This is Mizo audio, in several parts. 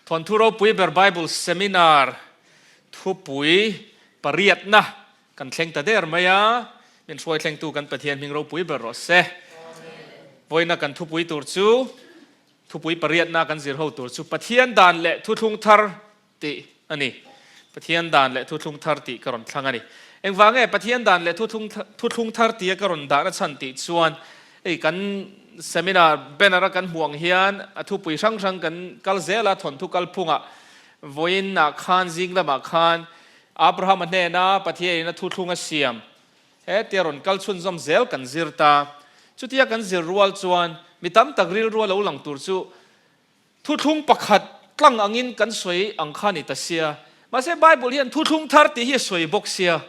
Thawnthu ropui ber Bible Seminar thupui pariatna kan thleng ta der mai a, min hruai thlengtu kan Pathian hming ropui ber rawh se. Vawiina kan thupui tur chu, thupui pariatna kan zir ho tur chu Pathian dan leh thuthlung thar tih a ni. Pathian dan leh thuthlung thar tih ka rawn thlang a ni. Engvang nge Pathian dan leh thuthlung thuthlung thar tia ka rawn dahna chhan tih chuan hei kan seminar banner a kan hmuh ang hian a thupui hrang hrang kan kal zel a, thawnthu kalphungah vawiinah khan zing lamah khan Abrahama hnena Pathianin a thuthlung a siam he tia rawn kal chhunzawm zel kan zir ta. Chutia kan zir rual chuan mi tam tak rilru a lo lang tur chu Thuthlung pakhat tlang angin kan sawi ang kha ni ta sia. Mahse Bible hian thuthlung thar tih hi a sawi bawk sia.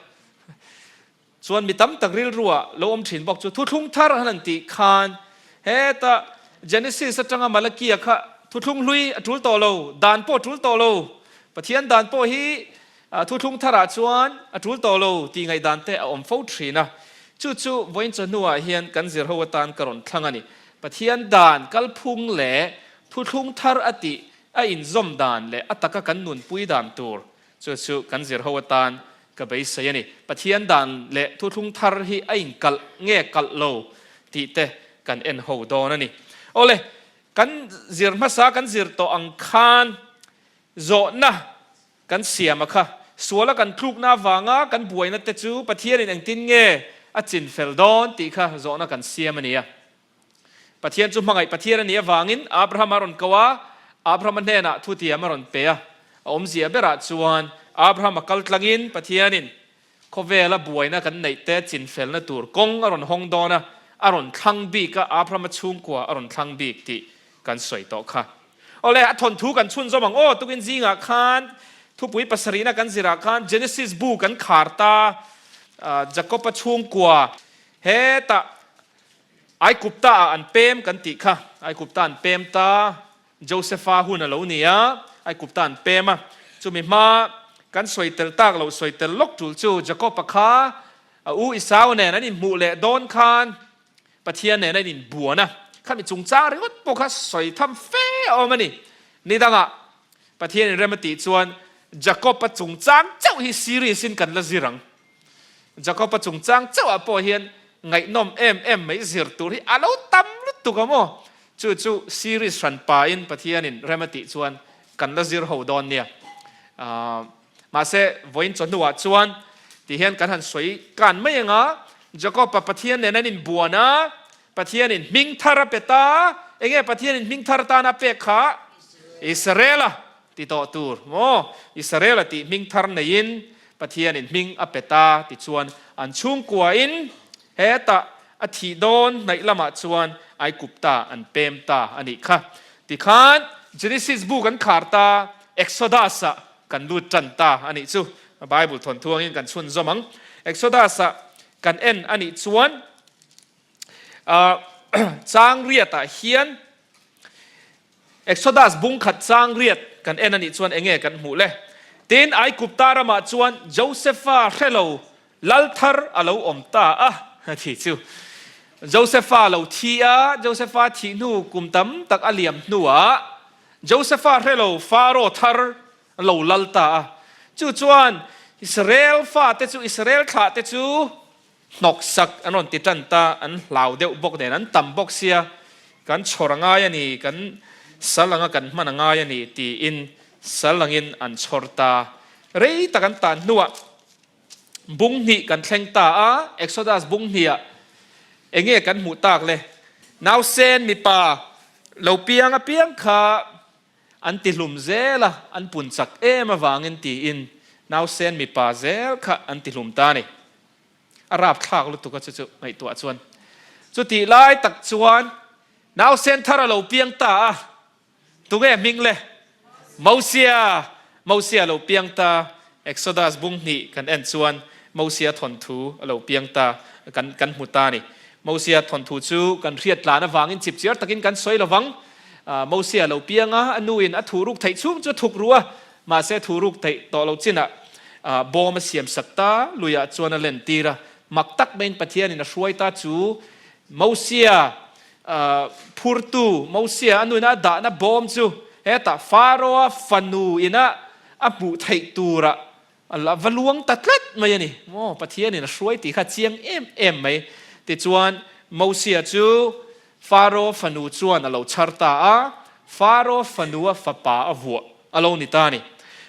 Chuan mi tam tak rilruah lo awm thin bawk chu thuthlung thar han an tih khan heta Genesis atanga Malakia kha thuthlung hlui a tul tawh lo, dan pawh a tul tawh lo, Pathian dan pawh hi thuthlung tharah chuan a tul tawh lo tih ngaihdan te a awm fo thin a. Chu chu vawiin chawhnuah hian kan zir ho atan ka rawn thlang a ni. Pathian dan kalphung leh thuthlung thar a tih a inzawm dan leh a taka kan nunpui dan tur chu chu kan zir ho atan ka beisei a ni. Pathian dan leh thuthlung thar hi a inkalh nge kalh lo tih te kan en ho dawn a ni. Awle, kan zir hmasa kan zir tawh ang khan zawhna kan siam a kha. Suala kan tlukna avanga kan buaina te chu Pathianin engtin nge a chinfel dawn tih kha zawhna kan siam a ni a. Pathian chu hmangaih Pathian a nih avangin Abraham a rawn ko a, Abraham-a hnenah thutiam a rawn pe a. A awmzia berah chuan Abraham a kal tlangin Pathianin khawvela buaina kan neih te chinfelna tur kawng a rawn hawng dawn a, a rawn thlang bik a, Abraham-a chhungkua a rawn thlang bik tih kan sawi tawh kha. Awle, a thawnthu kan chhunzawm ang aw, tukin zingah khan thupui pasarihna kan zirah khan Genesis bu kan khar ta, Jakob-a chhungkua hetah Aikupta ah an pem kan tih kha, Aikupta an pem ta, Josepha hun a lo ni a, Aikupta an pem a, chumi hma kan sawi tel tak loh sawi tel lawk tul chu Jakob-a kha a u Esau nen an inhmuh leh dawn khan Pathian nen a inbuan a, khami chungchang ringawt pawh kha sawi tham fe a awm a ni. Ni dangah Pathian inrem a tih chuan Jakob-a chungchang chauh hi series in kan la zir ang. Jakob-a chungchang chauhah pawh hian ngaihnawm em em mai zir tur hi a lo tam lutuk a maw? Chu chu series hran pain Pathianin rem a tih chuan kan la zir ho dawn nia. Mahse, vawiin chawhnuah chuan ti hian kan han sawi kan mai ang a, Jakob-a Pathian nen an inbuan a, Pathianin hming thar a pe ta, enge Pathianin hming thar tan a pek kha? Israel-a ti tawh tur maw? Israel-a tih hming thar neiin Pathianin hming a pe ta tichuan an chhungkuain hetah a thih dawn hnaih lamah chuan Aigupta an pem ta a nih kha. Tikhan Genesis bu kan khar ta, Exodus-ah kan lut tan ta a nih chu. Bible thawnthu angin kan chhunzawm ang. Exodus-ah kan en a nih chuan chang riatah hian Exodus bung khat chang riat kan en a nih chuan enge kan hmuh le? Tin, Aigupta ramah chuan Josefa hre lo lal thar a lo awm ta a, tih chu Josefa lo thi a, Josefa thih hnu kum tam tak a liam hnuah Josefa hre lo Faro thar lo lal ta a. Chu chuan Israel fate chu, Israel thlahte chu hnawksak an rawn ti tan ta, an hlau deuh bawk nen, an tam bawk sia, kan chhawr a ngai a ni, kan sal anga kan hman a ngai a ni tiin sal angin an chhawr ta. Rei tak an tan hnuah bung hnih kan thleng ta a, Exodus bung hniah enge kan hmuh tak le? Nausen mipa lo piang apiang kha an ti hlum zel a, an pun chak em avangin tiin nausen mipa zel kha an ti hlum ta a ni. A rapthlak lutuk a chu chu ngaihtuah chuan. Chutih lai tak chuan nausen thar a lo piang ta a, Tunge hming le? Mosia! Mosia a lo piang ta, Exodus bung hnih kan en chuan Mosia thawnthu a lo piang ta, kan kan hmu ta a ni. Mosia thawnthu chu kan hriat tlan avangin chipchiar takin kan sawi lovang. Mosia a lo piang a, a nuin a thuruk theih chhung chu a thuk ru a, mahse thuruk theih tawh lo chinah bawm a siam sak ta, luiah chuan a len tir a. Mak tak maiin Pathianin a hruai ta chu Mosia Phurtu Mosia a nuina a dahna bawm chu Hetah Pharaoh-a fanu ina a hmuh theih turah a la va luang ta tlat mai a ni. Maw Pathianin a hruai tih kha chiang em em mai. Tichuan Mosia chu Pharaoh fanu chuan a lo chhar ta a, Pharaoh fanua fapa a vuah a lo ni ta a ni.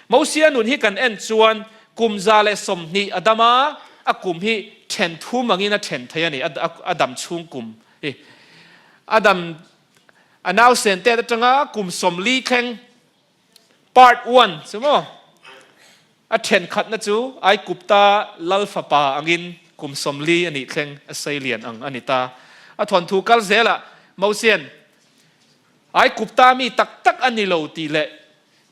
Mosia nun hi kan en chuan kum 120 a dam a, a kum hi then thum angin a then thei a ni, a dam chhung kum hi. A dam a nausen tet atanga kum 40 thleng Part one chu maw? A thenkhatna chu Aigupta lal fapa angin kum 40 a nih thleng a sei lian ang a ni ta. A thawnthu kal zelah Mosian Aigupta mi tak tak a ni lo tih leh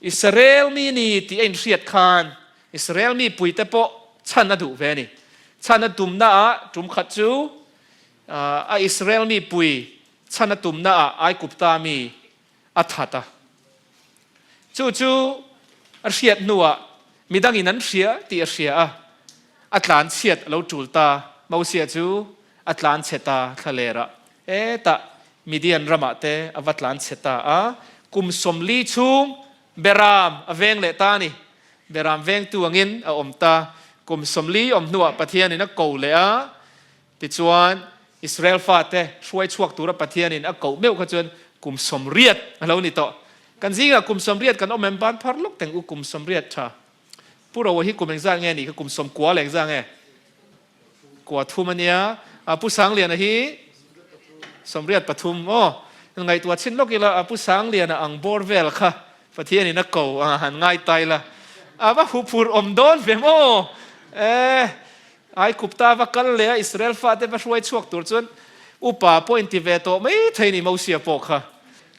Israel mi ni tih a inhriat khan Israel mipuite pawh chhan a duh ve a ni. Chhan a tumnaah tum khat chu a Israel mipui chhan a tumnaah Aigupta mi a that a. Chu chu a hriat hnuah midangin an hria tih a hria a, a tlanchhiat a lo tul ta. Mosia chu a tlanchhe ta thlalerah, hetah Midian ramah te a va tlanchhe ta a. Kum 40 chhung Beram a veng leh ta a ni. Beram vengtu angin a awm ta. Kum 40 awm hnuah Pathianin a ko leh a. Tichuan, Israel fate hruai chhuak tura Pathianin a koh meuh kha chuan kum 80 a lo ni tawh. Kan zingah kum 80 kan awm em? Ban phar lawk teng u kum 80 tha. Pu Roa hi kum engzat nge nih kha? Kum 90 leh engzat nge? 93 a nia. Pu Sangliana hi 83 aw. Ngaihtuah chhin lawk ila Pu Sangliana ang bawr vel kha Pathianin a ko a han ngai ta ila. A va huphurh awm dawn ve maw? Eh. Aigupta va kal leh a Israel fate va hruai chhuak tur chuan upa pawh inti ve tawh mai thei ni Mosia pawh kha.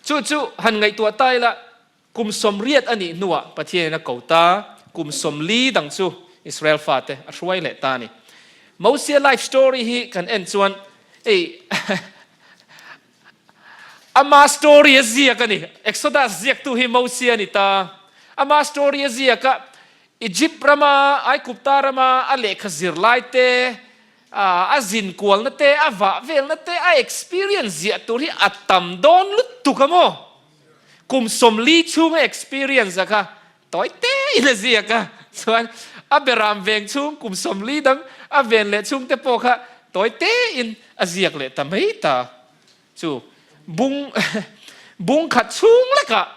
Chu chu han ngaihtuah ta ila kum 80 a nih hnuah Pathianin a ko ta, kum 40 dang chu Israel fate a hruai leh ta a ni. Mosia life story hi kan en chuan ei ama story a ziak a ni. Exodus ziaktu hi Mosia a ni ta. Ama story a ziak a, Egypt rama, Aigupta rama a lehkha zir lai te, a zin kualna te, a vah velna te, a experience ziah tur hi a tam dawn lutuk a maw? Kum 40 chhunga experience a kha tawi te in a ziak a, chuan a beram veng chhung kum 40 dang a ven leh chhung te pawh kha tawi te in a ziak leh ta mai ta. Chu bung bung khat chhung lekah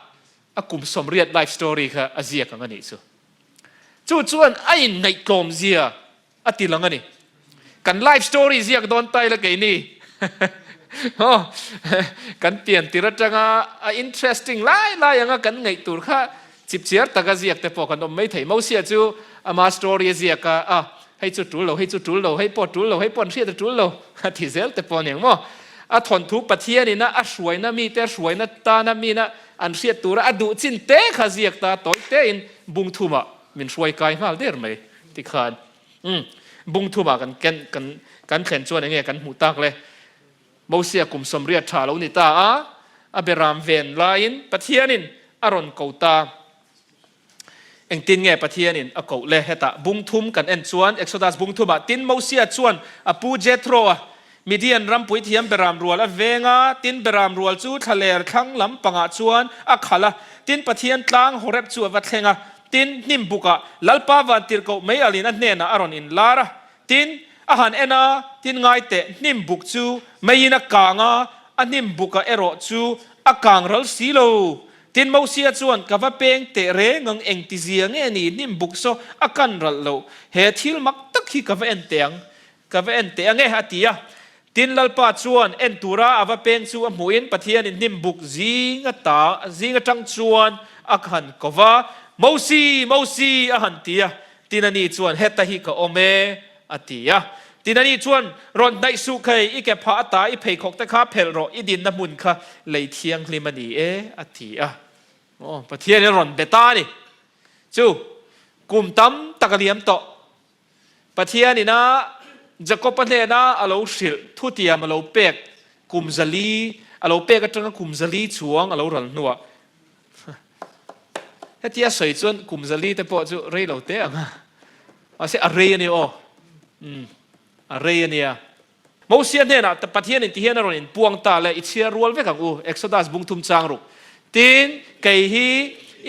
A kum 80 life story kha a ziak ang a nih chu. Chu chuan a inngaihtlawm zia a ti lang a ni. Kan life story ziak dawn ta ila keini aw kan pian tir atanga a interesting lai lai anga kan ngaih tur kha chipchiar taka ziak te pawh kan awm mai thei. Mosia chu ama story a ziak a, a hei chu tul lo, hei chu tul lo, hei pawh tul lo, hei pawh an hriat a tul lo a ti zel te pawh a ni ang maw. A thawnthu Pathianin a a hruaina mite a hruaina tana mina An hriat tura a duh chin te kha ziak ta tawi tein bung thumah min hruai kai nghal der mai tikhan umm bung thumah kan ken kan kan thlen chuan enge kan hmuh tak le Mosia kum 80 tha lo ni ta a a beram ven laiin Pathianin a rawn ko ta. Engtin nge Pathianin a koh le? Hetah bung thum kan en chuan Exodus bung thumah tin Mosia chuan a pu Jethro-a Midian ram puithiam beram rual a veng a, tin beram rual chu thlaler thlang lam pangah chuan a khalh a, tin Pathian tlang Horeb chu a va thleng a, tin hnim bukah Lalpa vantirhkoh meialin a hnenah a rawn inlar a, tin a han en a, tin ngai teh hnim buk chu meiin a kang a, a hnim bukah erawh chu a kang ral si lo. Tin Mosia chuan, Ka va peng teh reng ang, engtizia nge ni hnim buk saw a kan ralh loh? He thil mak tak hi ka va en teh ang, ka va en teh ang e, a ti a. Tin Lalpa chuan en tura a va peng chu a hmuhin Pathianin hnim buk zing ata, zing atang chuan a han ko va, Mosi, Mosi, a han ti a. Tin ani chuan, Heta hi ka awm e, a ti a. Tin ani chuan, Rawn hnaih suh khei, i ke phah ata i pheikhawk te kha phelh rawh, i dinna hmun kha lei thianghlim a ni e, a ti a. Aw, Pathianin a rawn be ta a ni. Chu, kum tam tak a liam tawh. Pathianin a Jakob-a hnena a lo hrilh, thutiam a lo pek kum 400, a lo pek atanga kum 400 chuang a lo ral hnuah, Hetia sawi chuan kum 400 te pawh chu rei lo te ang a, mahse a rei a ni aw, umm a rei a nia. Mosia hnenah Pathianin ti hian a rawn inpuang ta le, i chhiar rual vek ang u, Exodus bung thum chang ruk. Tin, kei hi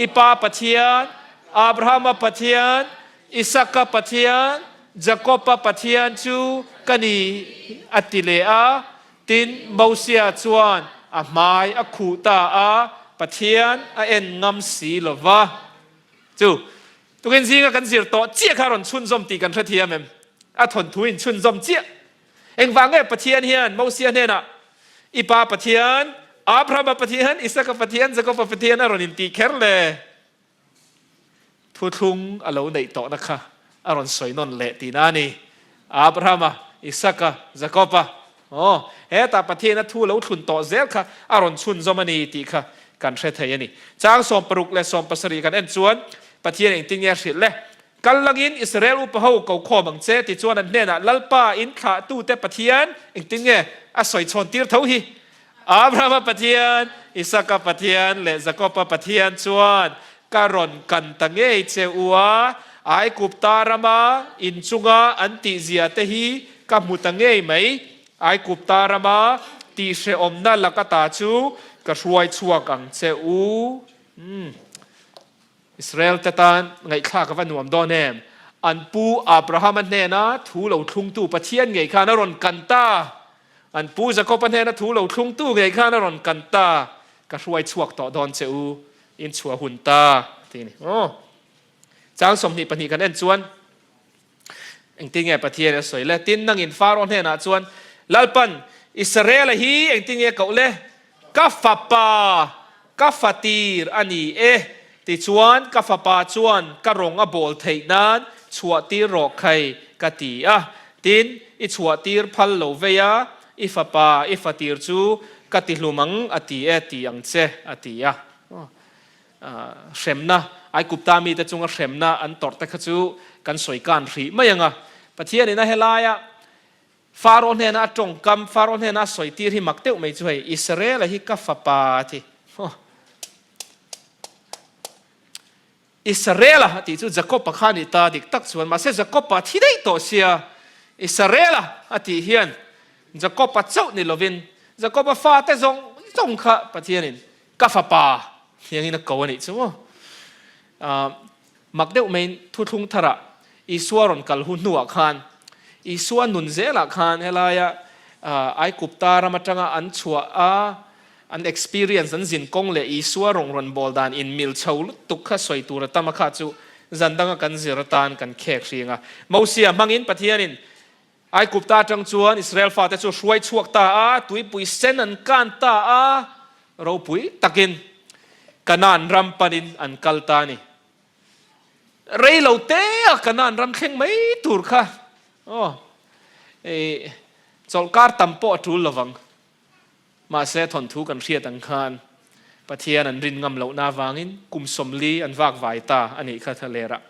i pa Pathian, Abrahama Pathian, Isaka Pathian, Jakoba Pathian chu ka ni, a ti leh a. Tin, Mosia chuan a hmai a khuh ta a, Pathian a en ngam si lo va. Chu, tukin zinga kan zir tawh chiah kha a rawn chhunzawm tih kan hrethiam em? A thawnthu in chhunzawm chiah. Engvang nge Pathian hian Mosia hnenah, I pa Pathian, Abrahama Pathian, Isaka Pathian, Jakoba Pathian a rawn intih kher le? Thuthlung a lo neih tawhna kha a rawn sawi nawn leh tihna a ni. Abrahama, Isaka, Jakoba, aw, hetah Pathian a thu lo thlun tawh zel kha a rawn chhunzawm a ni tih kha kan hre thei a ni. Chang 60 leh 70 kan en chuan Pathian engtin nge a hrilh le? Kal langin Israel upa ho ko khawm ang che tichuan an hnenah Lalpa in thlahtute Pathian engtin nge a sawi chhawn tir tho hi? Abrahama Pathian, Isaka Pathian leh Jakoba Pathian chuan ka rawn kan ta ngei che u a, Aigupta rama inchunga an tihzia te hi ka hmu ta ngei mai, Aigupta rama tihhrehawmna laka ta chu ka hruai chhuak ang che u. Israel te tan ngaihthlak a va nuam dawn em? An pu Abrahama hnena thu lo thlungtu Pathian ngei khan a rawn kan ta. An pu Jakoba hnena thu lo thlungtu ngei khan a rawn kan ta. Ka hruai chhuak tawh dawn che u, in chhuah hun ta, a ti a ni. Aw. Chang 22 kan en chuan Engtin nge Pathian a sawi le? Tin, nangin Faro hnenah chuan, Lalpan, Israela hi engtin nge koh le? Ka fapa, ka fatir a ni e. Tichuan, ka fapa chuan ka rawng a bawl theih nan chhuahtir rawh khai, ka ti a. Tin, i chhuahtir phal lo vei a, i fapa, i fatir chu ka tihlum ang a ti e, ti ang che, a ti a. Hremna, Aigupta mite chunga hremna an tawrh te kha chu kan sawi kan hrih mai ang a. Pathianin a helaia Faro hnena a tawngkam, Faro hnena a sawi tir hi mak deuh mai chu hei, Israela hi ka fapa a ti. Israela a tih chu Jakob-a kha a nih ta dik tak chuan, mahse Jakob-a a thi daih tawh sia, Israela a tih hian Jakob-a chauh ni lovin Jakob-a fate zawng zawng kha Pathianin Ka fapa hiangin a ko a nih chu maw? Mak deuh maiin thuthlung tharah Isua rawn kal hu hnuah khan Isua nun zelah khan helaia Aikupta ram atanga an chhuah a, an experience, an zin kawng leh Isua rawng rawn bawl dan inmil chho lutuk kha sawi tur a tam a kha chu zan danga kan zir atan kan khek hring a. Mosia hmangin Pathianin Aigupta atang chuan Israel fate chu hruai chhuak ta a, tuipui sen an kan ta a, ropui takin Kanaan ram panin an kal ta a ni. Rei lo te a Kanaan ram thleng mai tur kha aw, ei chawlhkar tam pawh a tul lovang. Mahse thawnthu kan hriat ang khan Pathian an rin ngam lohna avangin kum 40 an vak vai ta a nih kha thlalerah.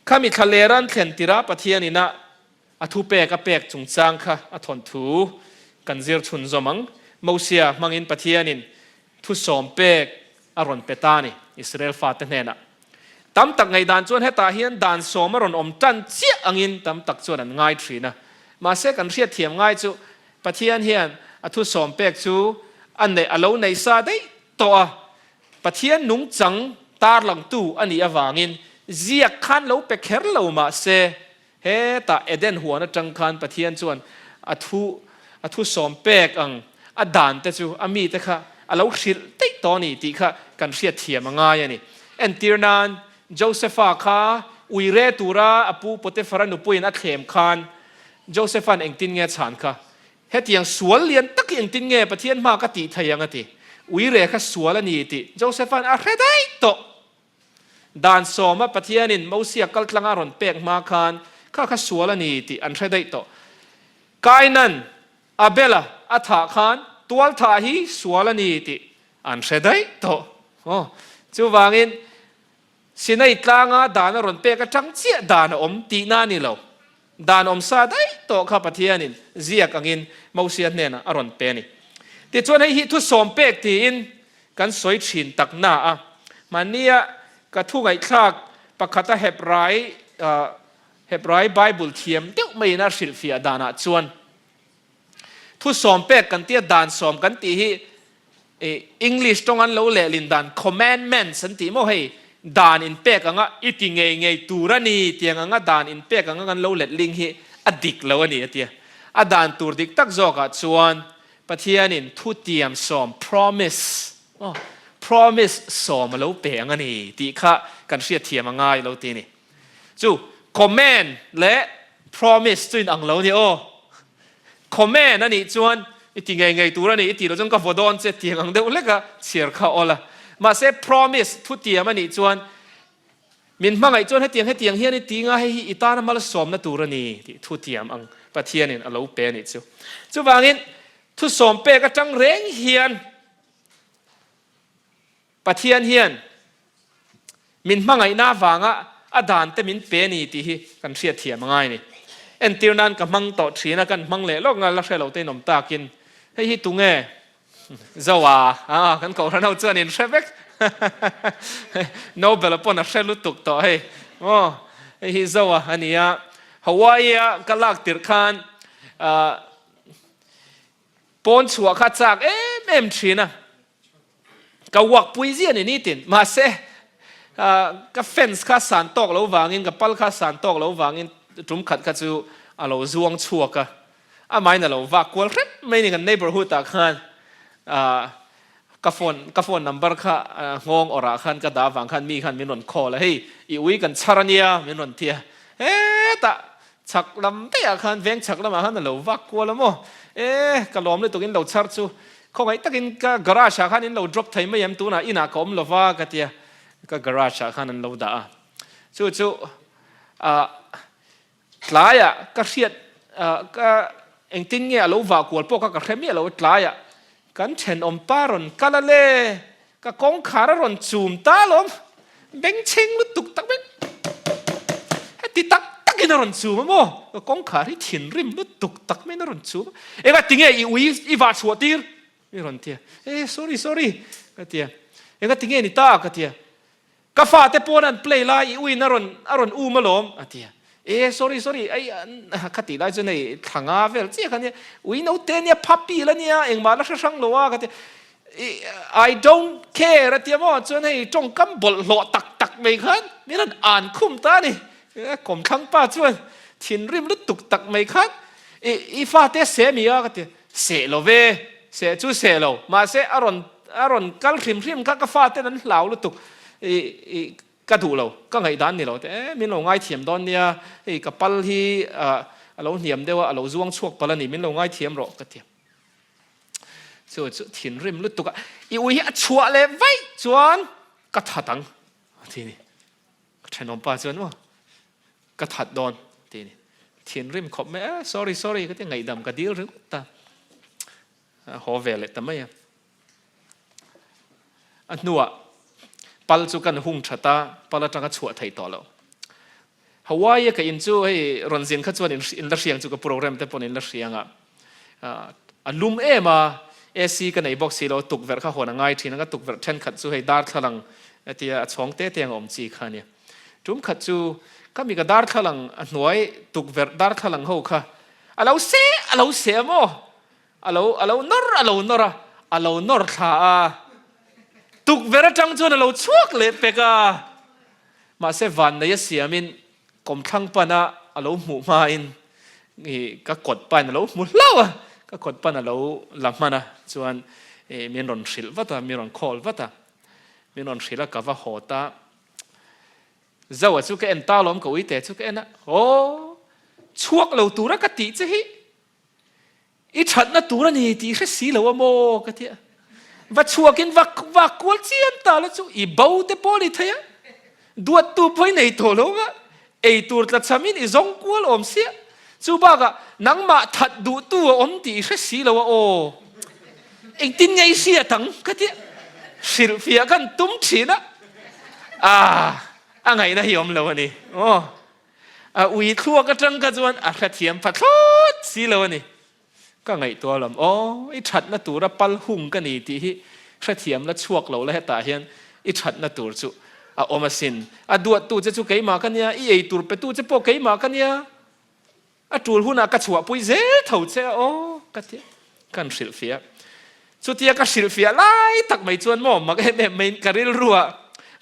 Khami thlalera an thlen tirah Pathian ina a thupek a pek chungchang kha a thawnthu kan zir chhunzawm ang. Mosia hmangin Pathianin thu sawm pek a rawn pe ta a ni Israel fate hnenah. Tam tak ngaihdan chuan hetah hian dan sawm a rawn awm tan chiah angin tam tak chuan an ngai thin a. Mahse kan hriatthiam ngai chu Pathian hian a thu sawm pek chu a neih a lo nei sa daih tawh a, Pathian nungchang tarlangtu a nih avangin ziak khan lo pe kher lo mah se, hetah Eden huan atang khan Pathian chuan a thu a thu sawm pek ang a dan te chu a mite kha a lo hrilh daih tawh a ni tih kha kan hriatthiam a ngai a ni. Entir nan, Josepha kha uire tura a pu Potiphara nupuiin a thlem khan Josepha'n engtin nge a chhan kha? Hetiang sual lian tak hi engtin nge Pathian hma ka tih thei ang a ti. Uire kha sual a ni tih Josepha'n a hre daih tawh. Dan sawma Pathianin Mosia kaltlanga rawn pek hma khan kha kha sual a ni tih an hre daih tawh. Kainan Abela a thah khan tualthah hi sual a ni tih an hre daih tawh. Aw, chuvangin Sinai tlanga dan a rawn pek atang chiah dan a awm tihna a ni lo. Dan awm sa daih tawh kha Pathianin ziak angin Mosia hnenah a rawn pe a ni. Tichuan hei hi thusawm pek tiin kan sawi thin tak na a, mahnia ka thu ngaihthlak pakhata Hebrai Hebrai Bible thiam deuh maiin a hrilhfiah danah chuan thusawm pek kan tia dan sawm kan tih hi. English tawng an lo lehlin dan commandments an tih maw hei dan inpek anga i ti ngei ngei tur a ni tiang anga dan inpek anga kan lo letling hi a dik lo a ni a tia. A dan tur dik tak zawkah chuan Pathianin thutiam sawm, promise, aw promise sawm a lo pe ang a ni tih kha kan hriatthiam a ngai lo ti a ni. Chu command leh promise chu inang lo a ni aw. Comment a nih chuan i ti ngei ngei tur a ni, i tih loh chuan ka vaw dawn che tiang ang deuh hlek a chhiar kha awl a. Mahse promise thutiam a nih chuan min hmangaih chuan hetiang hetiang hian i ti nga hei hi i tana malsawmna tur a ni tih thutiam ang Pathianin a lo pe a nih chu. Chuvangin thusawm pek atang reng hian Pathian hian min hmangaihna avanga a dan te min pe a ni tih hi kan hriatthiam a ngai a ni. Entir nan ka hmang tawh thin a, kan hmang leh lawk nga la hre lo te in awm takin hei hi tunge Zoa a kan kohhran ho chuan in hre vek Nobel a pawn a hre lutuk tawh hei maw hei hi Zoa a ni a Hawaii a ka lak tirh khan Pawn chhuah kha chak em em thin a, ka uak pui zia ni nitin. Mahse, ka fence kha san tawk lo vangin, ka pal kha san tawk lo vangin tum khat kha chu a lo zuang chhuak a, amahin a lo vak kual hrep mai ni kan neighbourhood ah khan ka phone ka phone number kha nghawng awrh ah khan ka dah avang khan mi khan min rawn call a, hei i ui kan chhar ania min rawn ti a, hetah Chhak lam daih ah khan veng chhak lamah khan a lo vak kual a maw? E, ka lawm lutuk in lo chhar chu. Khawngaih takin ka garage ah khan in lo drop thei mai em tunah inah ka awm lova ka tia ka garage ah khan an lo dah a. Chu chu ah tlaiah ka hriat ah ka engtin nge a lo vah kual pawh kha ka hre miah lo tlaiah Kan thenawm pa rawn kal a le, ka kawngkhar a rawn chum ta alawm, bengchheng lutuk tak mai heti tak takin a rawn chum a maw, ka kawngkhar hi thinrim lutuk tak maiin a rawn chum a, enga tinge i ui i vah chhuah tir? Mi rawn ti a, e sorry sorry ka ti a, enga tinge ni ta ka ti a, Ka fate pawn an play lai i uin a rawn a rawn um alawm a ti a. E sorry sorry ai ka tih lai chuan hei thla nga vel chiah kha nia ui naute nia puppy la nia engmah la hre hrang lo a ka ti a. I don't care a ti a maw chuan hei tawngkam bawlhhlawh tak tak mai khan min rawn an khum ta a ni. Kawmthlang pa chuan thinrim lutuk tak mai khan i fate a seh mi a ka ti a. Seh lo ve, seh chu seh lo. Mahse a rawn a rawn kal hrim hrim kha ka faten an hlau lutuk. I i ka duh lo, ka ngaihdan ni lo te e min lo ngaithiam dawn nia, hei ka pal hi a lo hniam deuh a, a lo zuang chhuak palh a ni, min lo ngaithiam rawh ka ti. Chu chu thinrim lutuk a, i ui hi a chhuah leh vaih chuan ka that ang a ti ni. Ka thenawm pa chuan maw Ka that dawn ti ni. Thinrim khawp mai a, sorry sorry ka ti ngaihdam ka dil ringawt ta. A haw ve leh ta mai a. A hnuah pal chu kan hung that a, pal atanga chhuah theih tawh lo. Hawaii a ka in chu hei rawn zin kha chuan in la hriang chu ka program te pawn in la hriang a. A lum em a, AC ka nei bawk si lo, tukverh kha hawn a ngai thin a, ka tukverh thenkhat chu hei darthlalang tia a chhawng te te ang a awm chi kha a nia. Tum khat chu ka mi ka darthlalang a hnuai tukverh darthlalang ho kha a lo seh a lo seh a maw? A lo a lo nawr a lo nawr a, a lo nawr thla a, tukverh atang chuan a lo chhuak leh pek a. Mahse vannei a siamin kawmthlang pana a lo hmuh hmain i ka kawt pain a lo hmu hlauh a, ka kawt pan a lo la hman a, chuan i min rawn hrilh vat a, min rawn call vat a, min rawn hrilh a ka va haw ta. Zoa chu ka en ta alawm ka uite chu ka en a, aw chhuak lo tura ka tih che hi i thatna tur a ni tih hre si lo a maw ka ti a, va chhuakin va va kual chiam ta la chu i bo te pawh a ni thei a, duattu pawh i nei tawh lo a, ei tur tla chhamin i zawng kual awm sia, chu bakah nangmah that duhtu a awm tih i hre si lo a aw. Engtin nge i hriat ang? Ka ti a, hrilhfiah khan tum thin a, ah, a ngaihna hi awm lo a ni. Aw, a ui thluak atang kha chuan a hrethiam pha thlawt si lo a ni. Ka ngaihtuah lam, aw, i thatna tura pal hung ka ni tih hi hrethiam la chhuak lo la hetah hian i thatna tur chu a awm asin. A duattu che chu keimah ka nia, i ei tur petu che pawh keimah ka nia. A tul hunah ka chhuahpui zel tho che a aw ka ti a, kan hrilhfiah. Chutia ka hrilhfiah lai tak mai chuan maw mak em em maiin ka rilruah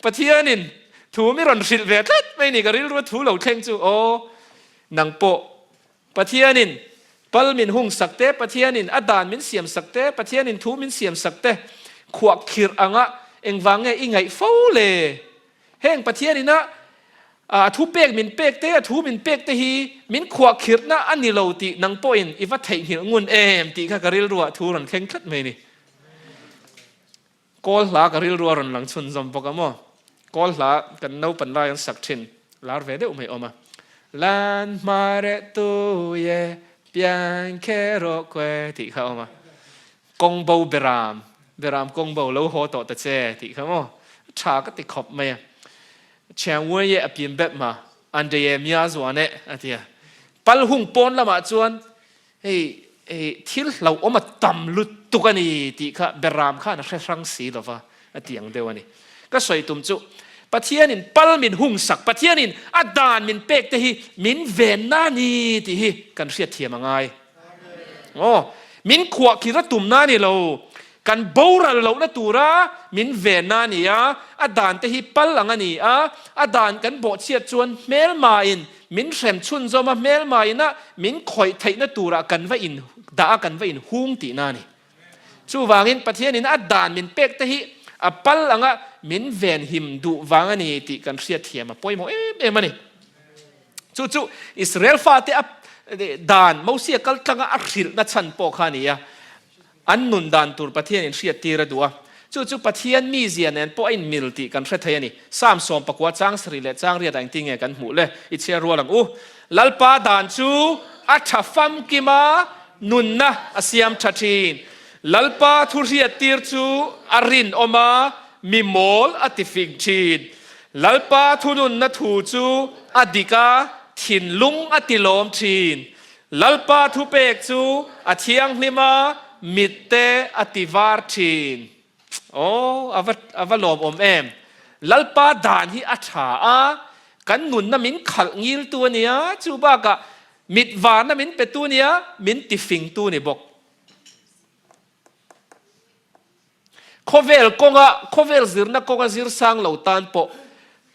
Pathianin thu mi rawn hrilh ve tlat mai ni, ka rilrua thu lo thleng chu aw nang pawh Pathianin pal min hung sak te, Pathianin a dan min siam sak te, Pathianin thu min siam sak te khuah khirh anga engvang nge i ngaih fo le? Heng Pathianin a a thu pek min pek te, a thu min pek te hi min khuah khirhna a ni lo tih nang pawhin i va theihnghilh ngun em tih kha ka rilruah thu rawn thleng tlat mai a ni. Kawl hla ka rilru a rawn lang chhunzawm bawk a maw? Kawl hla kan naupan lai an sak thin lar ve deuh mai awm a. Lan hma reh tu ye pian khe rawh kue tih kha awm a. Kawng bo beram, beram kawng bo lo haw tawh ta che tih kha maw? Tha ka ti khawp mai a. Chiang Wei ye a pian bet ma, an de ye mia zuan e a ti a. Pal hung pawn lamah chuan Hei hei thil hlauhawm a tam lutuk a ni tih kha Beram khan a hre hrang si lo va, a ti ang deuh a ni. Ka sawi tum chu Pathianin pal min hungsak, Pathianin a dan min pek te hi min venna a ni tih hi kan hriatthiam a ngai. Aw, min khuahkhir a tumna a ni lo, kan boral lohna tura min venna a ni a, a dan te hi pal ang a ni a, a dan kan bawhchhiat chuan hmelmain Min hrem chhunzawm a hmelma ina min khawih theihna turah kan va in dah a, kan va in hung tihna a ni. Chuvangin Pathianin a dan min pek te hi a pal anga min venhim duh vang a ni tih kan hriatthiam a pawimawh em em a ni. Chu chu Israel fate a dan Mosia kal tlanga a hrilhna chhan pawh kha a ni a. An nun dan tur Pathianin hriattir a duh a, chu chu Pathian mizia nen pawh a inmil tih kan hre thei a ni. Psalm 19 chang sarih leh chang riatah engtin nge kan hmuh le? I chhiar rual ang u. Lalpa dan chu a tha famkim a, nunna a siam tha thin. Lalpa thu hriattir chu a rinawm a, mi mawl a ti fing thin. Lalpa thununna thu chu a dik a, thinlung a ti lawm thin. Lalpa thupek chu a thianghlim a, mitte a ti var thin. Aw, a va, a va lawmawm em! Lalpa dan hi a tha a, kan nunna min khalh ngiltu a nia, chu bakah mit varna min petu a nia, min tifingtu a ni bawk. Khawvel kawnga, khawvel zirna kawnga zir sang lo tan pawh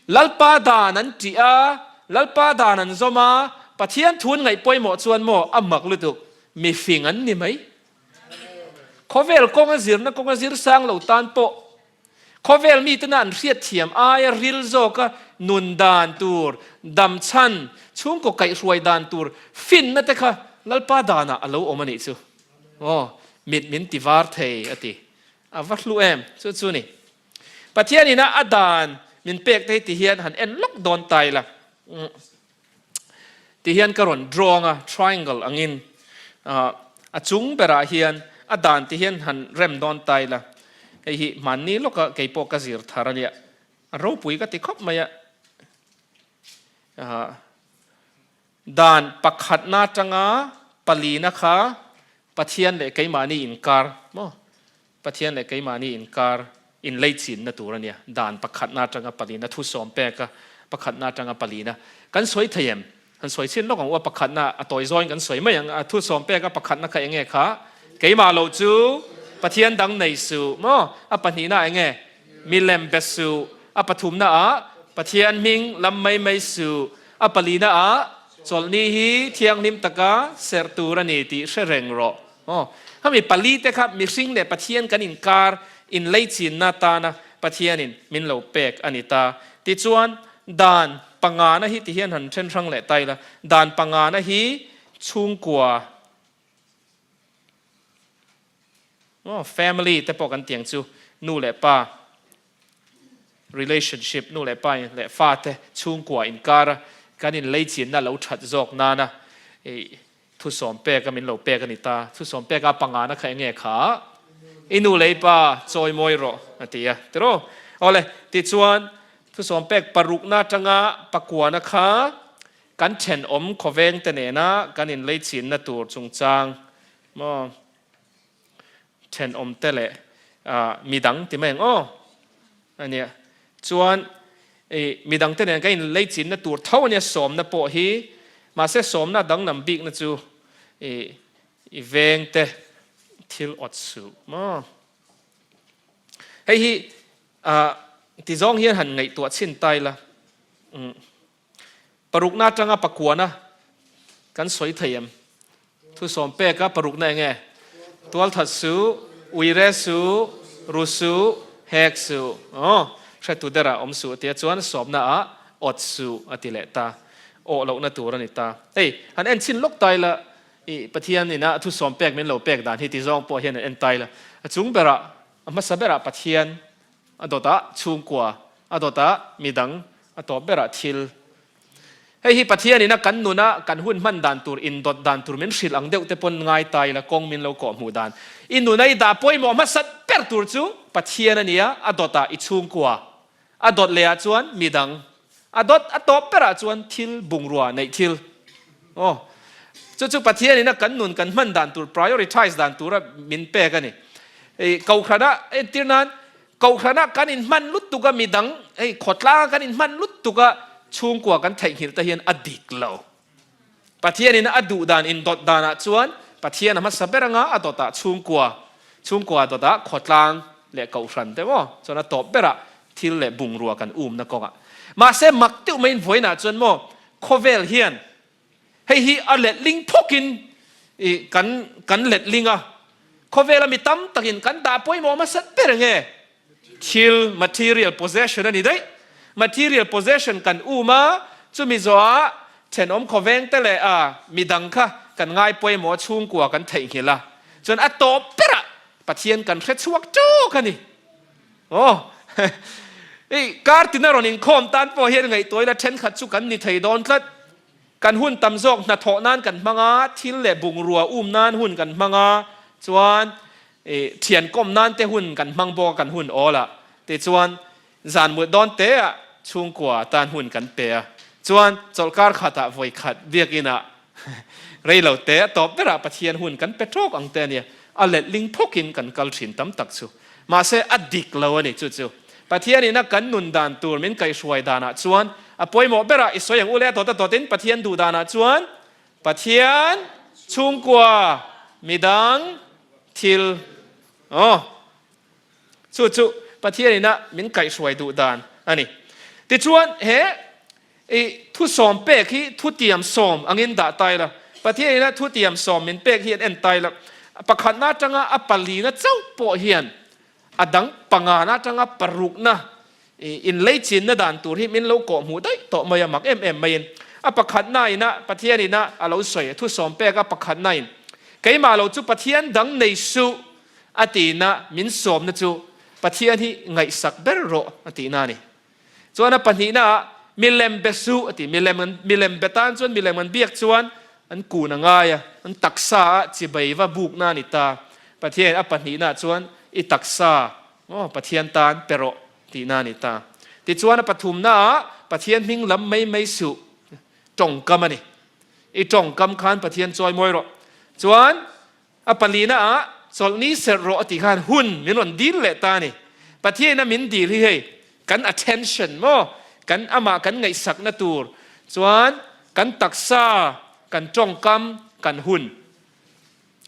Lalpa dan an tih a, Lalpa dan an zawm a, Pathian thu an ngaih pawimawh chuan maw a mak lutuk, mifing an ni mai. Khawvel kawnga zirna kawnga zir sang lo tan pawh khawvel mitena an hriatthiam aia ril zawka nun dan tur, dam chhan, chhungkaw kaihhruai dan tur finna te kha Lalpa danah a lo awm a nih chu. Aw, mit min ti var thei a ti. A va hlu em? Chu chu ni. Pathian ina a dan min pek te hi ti hian han en lawk dawn ta ila. Ti hian ka rawn draw anga, triangle angin a chung berah hian a dan ti hian han rem dawn ta ila. Hei hi hmanni lawka kei pawh ka zir thar a nia. A ropui ka ti khawp mai a. Dan pakhatna atanga palina kha Pathian leh keimahni inkar maw? Pathian leh keimahni inkar inleichinna tur a nia. Dan pakhatna atanga palina thusawm peka pakhatna atanga palina kan sawi thei em? Han sawi chhin lawk ang u a pakhatna a tawi zawin kan sawi mai ang a thusawm peka pakhatna kha enge kha? Keimah lo chu Pathian dang nei suh maw? A pahnihna enge? Milem be suh. A pathumna ah Pathian hming lam mai mai suh. A palina ah chawlhni hi thianghlim taka serh tur a ni tih hre reng rawh. Aw, khami pali te kha mihring leh Pathian kan inkar inleichinna atana Pathianin min lo pek a ni ta. Tichuan, dan pangana hi tihian han then hrang leh ta ila, dan pangana hi chhungkua, Aw, family te pawh kan tiang chu nu leh pa relationship, nu leh pa leh fa te chhungkua inkara kan inleichinna lo that zawk nana i thusawm pek a min lo pek a ni ta. Thusawm pek a pangana kha enge kha? I nu leh i pa chawi mawi rawh a ti a, tiraw? Awle, tichuan thusawm pek parukna atanga pakuana kha kan thenawm khawveng te nena kan inleichinna tur chungchang maw? Thenawm te leh midang ti mai ang aw a nia. Chuan i midang te nen kan in leichinna tur tho a nia sawmna pawh hi mahse sawmna danglam bikna chu i i veng te thil awt suh maw. Hei hi ti zawng hian han ngaihtuah chhin ta ila, parukna atanga pakuana kan sawi thei em? Thusawm peka parukna eng nge? Tualthat suh, uire suh, ru suh, hek suh. Aw, hretu derah awm suh tia chuan sawmna ah awt suh a ti leh ta. Awh lohna tur a ni ta. Hei, han en chhin lawk ta ila, i Pathian ina thusawm pek min lo pek dan hi ti zawng pawh hian han en ta ila. A chung berah, a hmasa berah Pathian, a dawtah chhungkua, a dawtah midang, a tawp berah thil. Hei hi Pathianin a kan nuna kan hun hman dan tur, indawt dan tur min hrilh ang deuh te pawn ngai ta ila kawng min lo kawh hmuh dan. I nuna i dah pawimawh hmasat ber tur chu Pathian a nia, a dawtah i chhungkua, a dawt lehah chuan midang, a dawt a tawp berah chuan thil bungrua neih thil. Aw, chu chu Pathianin a kan nun kan hman dan tur, prioritize dan tura min pek a ni. Kohhrana entir nan Kohhranah kan inhman lutuk a, midang hei khawtlanga kan inhman lutuk a, chhungkua kan theihnghilh te hian a dik lo. Pathianin a duh dan indawt danah chuan Pathian a hmasa ber anga a dawtah chhungkua, chhungkua dawtah khawtlang leh kohhran te maw chuan a tawp berah thil leh bungrua kan umna kawngah. Mahse mak deuh maiin vawiinah chuan maw khawvel hian Hei hi a letling phawkin i kan kan letling a, khawvela mi tam takin kan dah pawimawh hmasat ber nge? Thil, material possession a ni daih. Material possession kan um a, chumi zawhah thenawm khawveng te leh a midang kha kan ngai pawimawh a, chhungkua kan theihnghilh a, chuan a tawp berah Pathian kan hre chhuak tawk a ni. Aw, hei kar tina rawn inkhawm tan pawh hian ngaihtuah ila thenkhat chu kan ni thei dawn tlat. Kan hun tam zawk hnathawh nan kan hmang a, thil leh bungrua um nan hun kan hmang a, chuan thian kawm nan te hun kan hmang bawk a kan hun awl a, tichuan zan mut dawn te ah chhungkua tan hun kan pe a, chuan chawlhkar khatah vawi khat biakinn ah rei lo te a tawp berah Pathian hun kan pe tawk ang te a nia, a letling phawkin kan kal thin tam tak chu. Mahse a dik lo a ni chu chu. Pathian ina kan nun dan tur min kaihhruai danah chuan a pawimawh berah i sawi ang u le a dawt a dawtin Pathian duh danah chuan Pathian chhungkua midang thil aw chu chu Pathian ina min kaihhruai duh dan a ni. Tichuan he i thusawm pek hi thutiam sawm angin dah ta ila Pathian ina thutiam sawm min pek hi an en ta ila pakhatna atanga a palina chauh pawh hian A dang pangana atanga parukna inleichinna dan tur hi min lo kawh hmuh daih tawh mai a, mak em em maiin. A pakhatna ina Pathian ina a lo sawi, a thusawm pek a pakhatna in, Keimah lo chu Pathian dang nei suh a tihna min sawmna chu Pathian hi ngaihsak ber rawh a tihna a ni. Chuan a pahnihna ah milem be suh a ti, milem an milem be tan chuan milem an biak chuan an kun a ngai a, an taksa ah chibai va bukna a ni ta. Pathian a pahnihna ah chuan i taksa maw Pathian tan pe rawh tihna a ni ta. Tichuan a pathumna ah Pathian hming lam mai mai suh tawngkam a ni. I tawngkam khan Pathian chawi mawi rawh. Chuan A palina ah chawlhni serh rawh a tih khan hun min rawn dil leh ta a ni. Pathian a min dil hi hei kan attention maw, kan amah kan ngaihsakna tur chuan kan taksa, kan tawngkam, kan hun.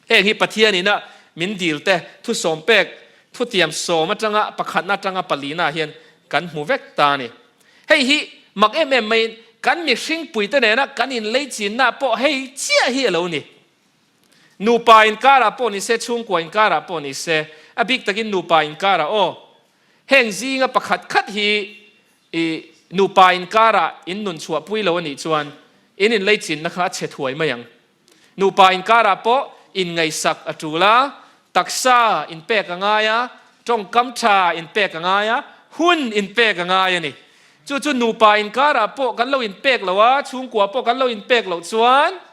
Heng hi Pathian ina min dil te thusawm pek, thutiam sawm atanga pakhatna atanga palina ah hian kan hmu vek ta a ni. Hei hi mak em em maiin kan mihring puite nena kan inleichinna pawh hei chiah hi a lo ni. Nupa inkarah pawh ni se, chhungkua inkarah pawh ni se, a bik takin nupa inkarah aw, heng zinga pakhat khat hi i nupa inkarah in nun chhuahpui lo a nih chuan in inleichinna kha a chhe thuai mai ang. Nupa inkarah pawh inngaihsak a tul a, taksa inpek a ngai a, tawngkam tha inpek a ngai a, hun inpek a ngai a ni. Chu chu nupa inkarah pawh kan lo inpek lo a, chhungkua pawh kan lo inpek loh chuan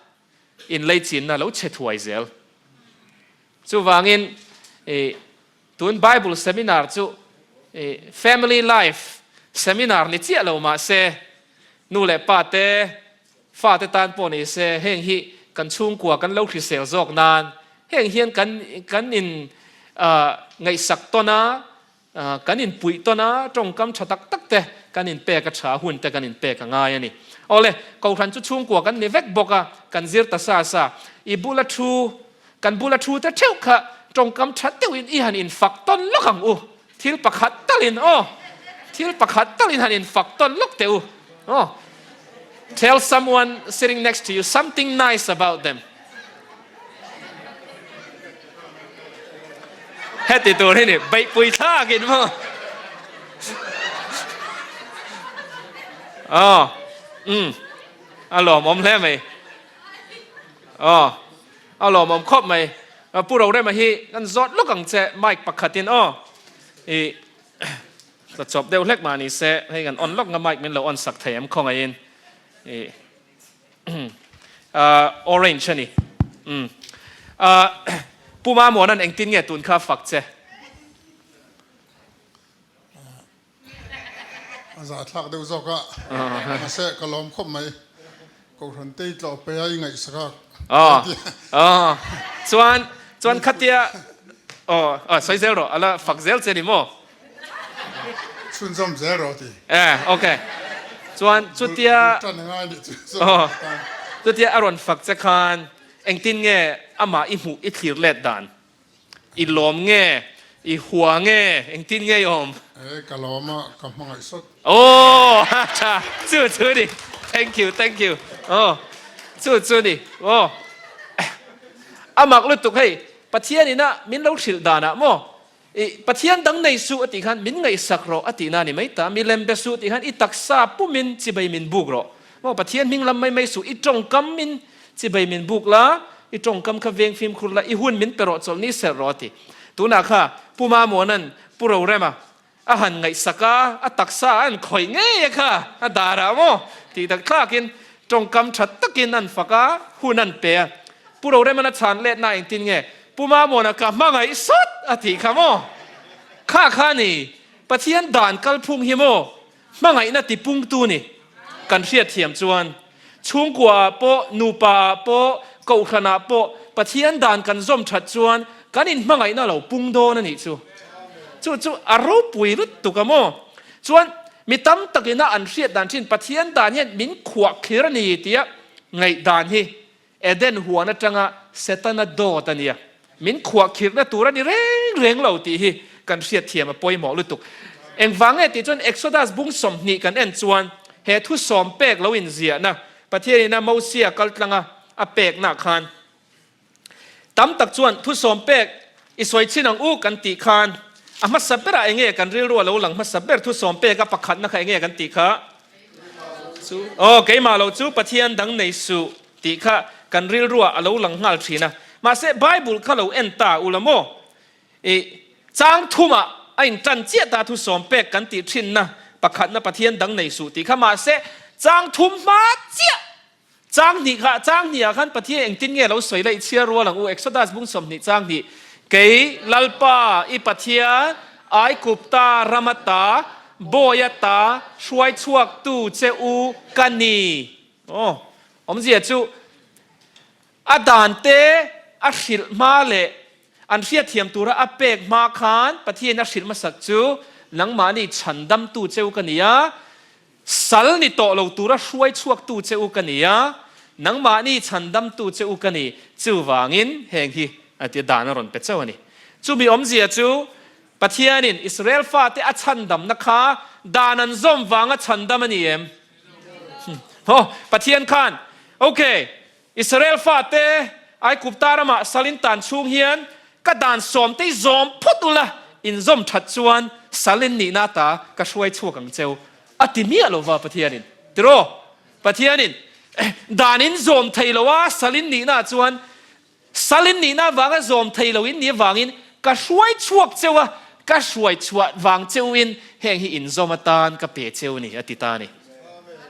inleichinna lo chhe thuai zel. Chuvangin tun Bible seminar chu family life seminar ni chiah lo mah se, nu leh pa te, fa te tan pawh ni se, heng hi kan chhungkua kan lo hrisel zawk nan heng hian kan kan in ngaihsak tawn a, Kan inpuih tawn a, tawngkam tha tak tak te kan inpek a tha, hun te kan inpek a ngai a ni. Awle, Kohhran chu chhungkua kan ni vek bawk a, kan zir ta sa sa. I bula thu, kan bula thu te theuh kha tawngkam tha deuhin i han infak tawn lawk ang u. Thil pakhat talin aw, thil pakhat talin han infak tawn lawk teh u aw. Tell someone sitting next to you something nice about them. Heti tur hi ni beihpui thlakin maw. Aw, um, a lawmawm hle mai. Aw. A lawmawm khawp mai. Pu Rorema hi kan zawt lawk ang che mic pakhatin aw. I tla chawp deuh hlek mah ni se hei kan on lawk nga mic min lo on sak thei em khawngaihin. I orange a ni. Um. Pu Mamuanan engtin nge tun kha fak che? A zahthlak deuh zawk a, mahse ka lawm khawp mai. Kohhran te i tlawh pe a, i ngaihsak a. Aw, aw, chuan, chuan khatia, aw, aw, sawi zel rawh, a la fak zel che ni maw? Chhunzawm zel rawh ti. E, ok. Chuan chutia, Bul tan a ngai nih chu. Aw, chutia a rawn fak che khan engtin nge amah i hmuh i thlir let dan? I lawm nge? I hua nge? Engtin nge i awm? E, ka lawm a, ka hmangaih sawt. Aw, ha tha, chu chu ni. Thank you, thank you. Aw, chu chu ni. Aw, a mak lutuk hei, Pathian ina min lo hrilh danah maw? I Pathian dang nei suh a tih khan min ngaihsak rawh a tihna a ni mai ta. Milem be suh tih khan i taksa pumin chibai min buk rawh. Maw Pathian hming lam mai mai suh, i tawngkam min chibai min buk la, i tawngkam kha veng fimkhur la, i hun min pe rawh chawlh ni serh rawh a ti. Tunah kha Pu Mamuanan Pu Rorema a han ngaihsak a, a taksa a an khawih ngei a kha a darah maw tih tak thlakin tawngkam tha takin an fak a, hun an pe a. Pu Roreman a chhan letna engtin nge Pu Mamuana ka hmangaih sawt a tih kha maw? Kha kha ni, Pathian dan kalphung hi maw Hmangaihna tipungtu ni kan hriatthiam chuan chhungkuaah pawh, nupaah pawh, kohhranah pawh Pathian dan kan zawm that chuan kan inhmangaihna lo pung dawn a nih chu. Chu chu a ropui lutuk a maw? Chuan mi tam takina an hriat dan thin Pathian dan hian min khuah khir a ni tia ngaihdan hi Eden huan atanga Setana dawt a nia. Min khuahkhirhna tur a ni reng reng lo tih hi kan hriatthiam a pawimawh lutuk. Engvang nge tih chuan Exodus bung 20 kan en chuan he thu sawm pek lo inziahna Pathianina Mosia kaltlanga a pekna khan tam tak chuan thu sawm pek i sawi chin ang u kan tih khan a hmasa berah enge kan rilru a lo lang hmasa ber thu sawm pek a pakhatna kha enge kan tih kha Chu aw keimah lo chu Pathian dang nei suh tih kha kan rilruah a lo lang nghal thin a. Mahse Bible kha lo en ta u la maw? I chang thumah a intan chiah ta thu sawm pek kan tih thinna pakhatna Pathian dang nei suh tih kha mahse chang thum hma chiah Chang hnih kha, chang hnihah khan Pathian engtin nge lo sawi la i chhiar rual ang u, Exodus bung 20 chang hnih, Kei, Lalpa, i Pathian, Aigupta rama ta, Bawia ta, hruai chhuaktu che u ka ni. Aw, awmzia chu a dan te a hrilh hma leh an hriatthiam tura a pek hma khan Pathian a hrilh hmasak chu nangmahni chhandamtu che u ka ni a, Sal ni tawh lo tura hruai chhuaktu che u ka ni a, nangmahni chhandamtu che u ka ni, chuvangin heng hi a tia dan a rawn pe chauh a ni. Chumi awmzia chu Pathianin Israel fate a chhandamna kha dan an zawm vanga chhandam a ni em? Aw, Pathian khan, Ok, Israel fate Aigupta ramah sal in tan chhung hian ka dan sawmte i zawm phawt ula, in zawm that chuan sal in nihna ata ka hruai chhuak ang cheu a ti miah lo va Pathianin. Tiraw? Pathianin dan in zawm thei lo a, sal in nihna chuan sal in nihna avanga zawm thei lo in nih avangin ka hruai chhuak cheu a, ka hruai chhuah vang cheu in heng hi in zawm atan ka pe cheu ni a ti ta a ni.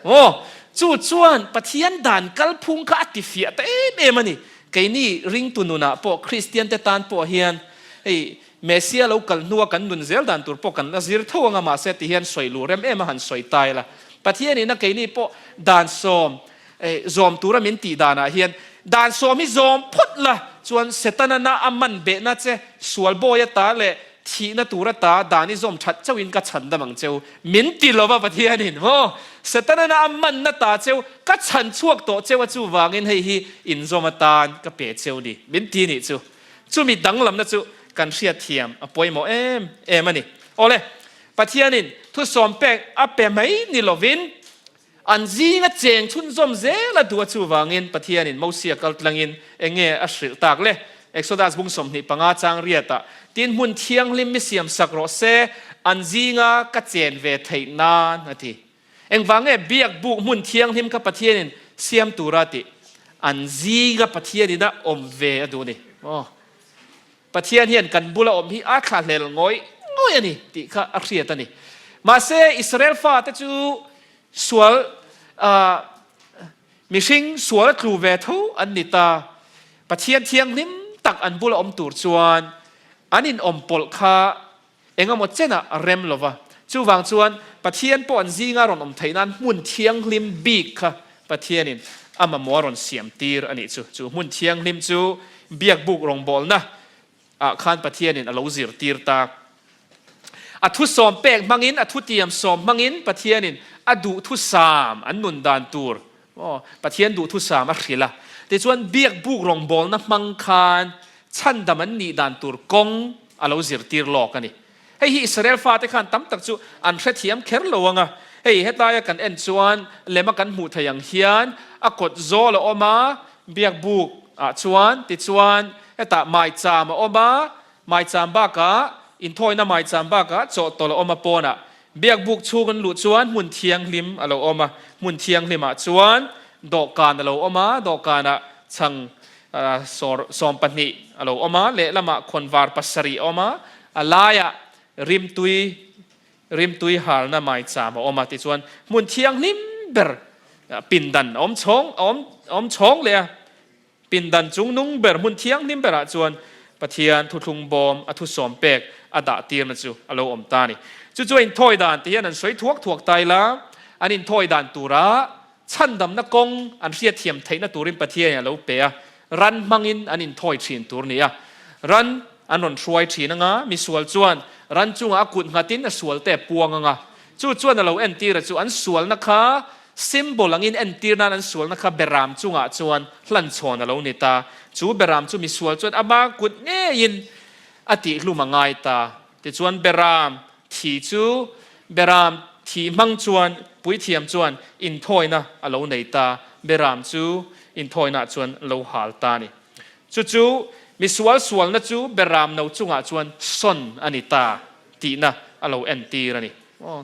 Aw, chu chuan Pathian dan kalphung kha a ti fiah ta em em a ni. Keini ringtu nunah pawh, Kristiante tan pawh hian hei Messia lo kal hnua kan nun zel dan tur pawh kan la zir tho anga mahse ti hian sawi lu rem em a han sawi ta ila. Pathianin a keini pawh dan sawm zawm tura min tih danah hian dan sawm hi zawm phawt la chuan Setana na a man behna che sual bawi ata leh Thihna tur ata dan i zawm that chauhin ka chhan dam ang cheu. Min ti lova Pathianin maw? Setana a manna ta cheu, ka chhan chhuak tawh cheu a chuvangin hei hi inzawm atan ka pe cheu ni. Min ti nih chu. Chumi danglamna chu kan hriatthiam a pawimawh em em a ni. Awle, Pathianin thusawm pek a pe mai ni lovin an zinga cheng chhunzawm zel a duh a chuvangin Pathianin Mosia kal tlangin eng nge a hrilh tak le? Exodus bung 25 chang riatah, Tin hmun thianghlim mi siam sak rawh se, an zinga ka chen ve theih nan a ti. Engvang nge biak buk hmun thianghlim kha Pathianin siam tura tih an zinga Pathianin a awm ve a duh a ni. Aw. Pathian hian kan bula awm hi a thlahlel ngawih ngawih a ni tih kha a hriat a ni. Mahse, Israel fate chu sual mihring sual a tlu ve tho an ni ta. Pathian thianghlim tak an bula awm tur chuan an inawmpawlh kha Engemaw chenah a rem lo va, chuvang chuan Pathian pawh an zinga rawn awm theih nan hmun thianghlim bik kha Pathianin a mamawh a rawn siam tir a nih chu. Chu hmun thianghlim chu biakbuk rawngbawlna ah khan Pathianin a lo zirtir ta. A thusawm pek hmangin, a thutiam sawm hmangin Pathianin a duhthusam an nun dan tur Aw, Pathian duhthusam a hrilh a. Tichuan, biakbuk rawngbawlna hmang khan chhandam an nih dan tur kawng a lo zirtir lawk a ni. Hei hi Israel fate khan tam tak chu an hrethiam kher lo ang a. Hei hetaia kan en chuan lema kan hmuh theih ang hian a kawt zawl a awm a, biakbuk ah chuan, tichuan hetah maicham a awm a, Maicham bakah, inthawina maicham bakah chawhtawlh a awm a pawnah. Biakbuk chhung an luh chuan hmun thianghlim a lo awm a, hmun thianghlimah chuan dawhkan a lo awm a, dawhkanah chhang 12 a lo awm a, lehlamah khawnvar pasarih a awm a, a laiah rimtui rimtui halna maicham a awm a, tichuan hmun thianghlim ber pindan a awm chhawng a awm chhawng leh a. Pindan chungnung ber hmun thianghlim berah chuan Pathian thuthlung bawm a thusawm pek a dah tirna chu a lo awm ta a ni. Chu chu a inthawi dan ti hian an sawi thuak thuak ta ila, an inthawi dan tura chhandamna kawng an hriatthiam theihna turin Pathianin a lo pe a, ran hmangin an inthawi thin tur ni a. Ran an rawn hruai thin anga, misual chuan ran chungah a kut nghatin a sualte a puang anga, Chu chuan a lo entir a chu an sualna kha symbol angin entir nan an sualna kha beram chungah chuan hlanchhawn a lo ni ta. Chu beram chu misual chuan ama kut ngeiin a tihhlum a ngai ta. Tichuan beram thi chu beram thi hmang chuan puithiam chuan inthawina a lo nei ta. Beram chu inthawinaah chuan lo hal ta a ni. Chu chu misual sualna chu beram no chungah chuan sawn a ni ta. Tihna a lo entir a ni. Aw.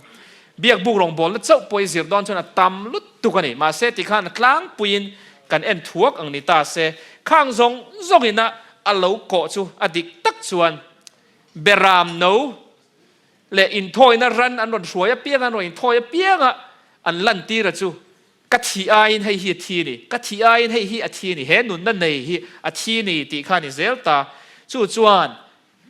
Biakbuk rawngbawlna chauh pawh i zir dawn chuan a tam lutuk a ni. Mahse tikhan a tlangpuiin kan en thuak ang ni ta se, khang zawng zawngin a a lo kawh chu a dik tak chuan beram no leh inthawina ran an rawn hruai apianga an rawn inthawi apianga an lantir a chu ka thih aiin hei hi a thi ni, ka thih aiin hei hi a thi ni, he nunna nei hi a thi ni tih kha a ni zel ta. Chu chuan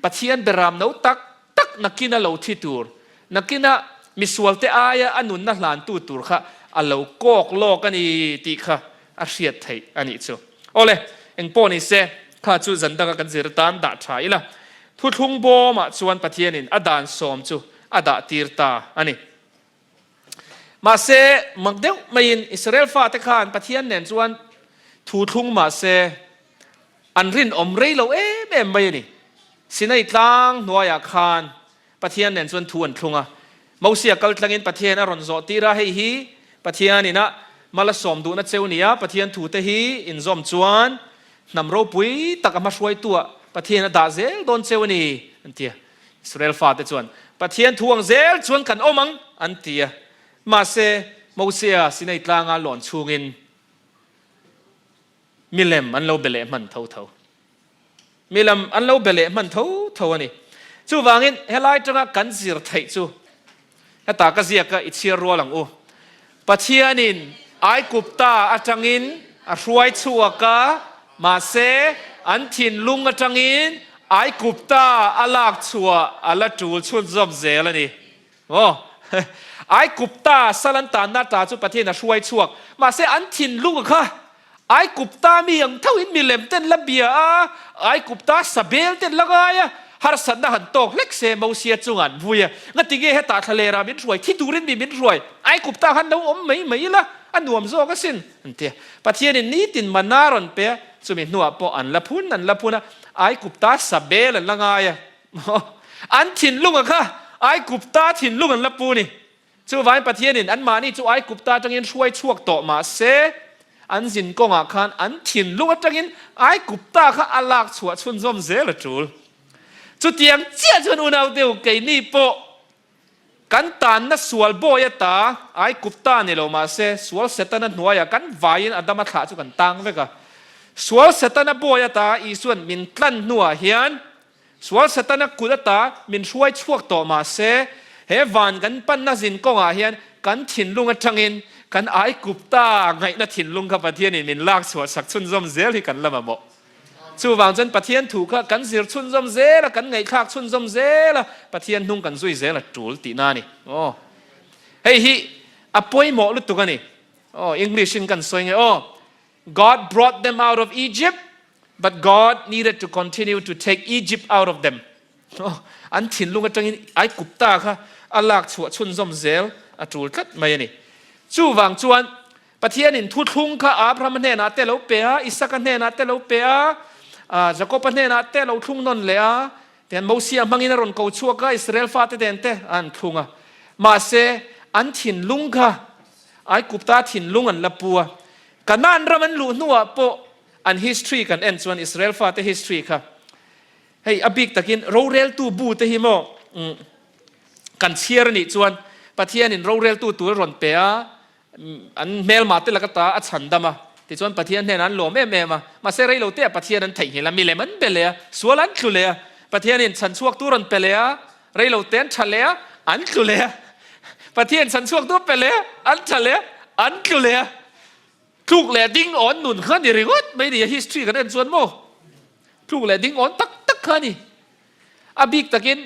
Pathian beram no tak tak nakina lo thi tur, nakina misualte aia a nunna hlantu tur kha a lo kawk lawk a ni tih kha a hriat theih a nih chu. Awle, engpawh ni se, kha chu zan danga kan zir atan dah tha ila. Thuthlung bawmah chuan Pathianin a dan sawm chu a dah tir ta a ni. Mahse, mak deuh maiin Israel fate khan Pathian nen chuan thu thlung mahse an rinawm rei lo em em mai a ni. Sinai tlang hnuaiah khan Pathian nen chuan thu an thlung a. Mosia kal tlangin Pathian a rawn zawh tir a, hei hi Pathian ina mal a sawm duhna cheu nia, Pathian thute hi inzawm chuan hnam ropui tak a hmahruaituah Pathian a dah zel dawn cheu a ni, an ti a. Israel fate chuan, Pathian thu ang zel chuan kan awm ang, an ti a. Mahse, Mosia Sinai tlanga lawn chhungin milem an lo be leh hman tho tho. Milem an lo be leh hman tho tho a ni. Chuvangin, helai tanga kan zir theih chu Heta ka ziak a i chhiar rual ang u. Pathianin Aigupta atangin a hruai chhuak a, mahse an thinlung atangin Aigupta a lak chhuah a la tul chhunzawm zel a ni. Aw, Aigupta sal an tanna ta chu Pathian a hruai chhuak, mahse an thinlung kha Aigupta mi ang thoin milem ten la bia a, Aigupta sabel ten la ngai a, harsatna han tawk hlek se Mosia chunga an vui a, ngatinge hetah thlalera min hruai, thi turin mi min hruai, Aigupta khan lo awm mai mai ila, a nuam zawk asin, an ti a. Pathianin nitin manna rawn pe a, chumi hnuah pawh an la phun an la phun a, Aigupta sabel an la ngai a, an thinlunga kha. Aigupta thinlung an la pu a ni. Chuvangin Pathianin anmahni chu Aigupta atangin hruai chhuak tawh mah se, an zin kawngah khan an thinlung atangin Aigupta kha a lak chhuah chhunzawm zel a tul. Chutiang chiah chuan unau deuh keini pawh kan tanna sual bawi ata Aigupta ni lo mah se, sual Setana hnuaiah kan vaiin Adama thlah chu kan tang vek a. Sual Setana bawi ata Isuan min tlan hnuah hian Sual Setana kut ata min hruai chhuak tawh mah se, he van kan panna zin kawngah hian kan thinlung atangin kan Aigupta ngaihna thinlung kha Pathianin min lak chhuah sak chhunzawm zel hi kan la mamawh. Chuvang chuan Pathian thu kha kan zir chhunzawm zel a, kan ngaihthlak chhunzawm zel a, Pathian hnung kan zui zel a tul tihna a ni. Aw. Hei hi a pawimawh lutuk a ni. Aw, English in kan sawi nge aw. God brought them out of Egypt but God needed to continue to take Egypt out of them. An thinlung atangin Aigupta kha a lak chhuah chhunzawm zel a tul tlat mai a ni. Chuvang chuan Pathianin thuthlung kha Abrahama hnenah te lo pe a, Isaka hnenah te lo pe a, Jakoba hnenah te lo thlung nawn leh a, tian Mosia hmangin a rawn ko chhuak a, Israel fate nen te an thlung a. Mahse an thinlung kha Aigupta thinlung an la pu a, Kanaan ram an luh hnuah pawh an history kan en chuan Israel fate history kha hei a bik takin roreltu bu te hi maw kan chhiar a nih chuan Pathianin roreltu tur a rawn pe a, an hmelma te laka ta a chhan dam a, tichuan Pathian hnenah an lawm em em a, mahse reilo te ah Pathian an theihnghilh a, milem an be leh a, sual an tlu leh a, Pathianin chhan chhuak tur rawn pe leh a, reilo te an tha leh a, an tlu leh a, Pathian chhan chhuak tur pe leh a, an tha leh a, an tlu leh a. Tluk leh ding awn nun kha ni ringawt mai ni a, history kan en chuan maw? Tluk leh ding awn tak tak kha a ni. A bik takin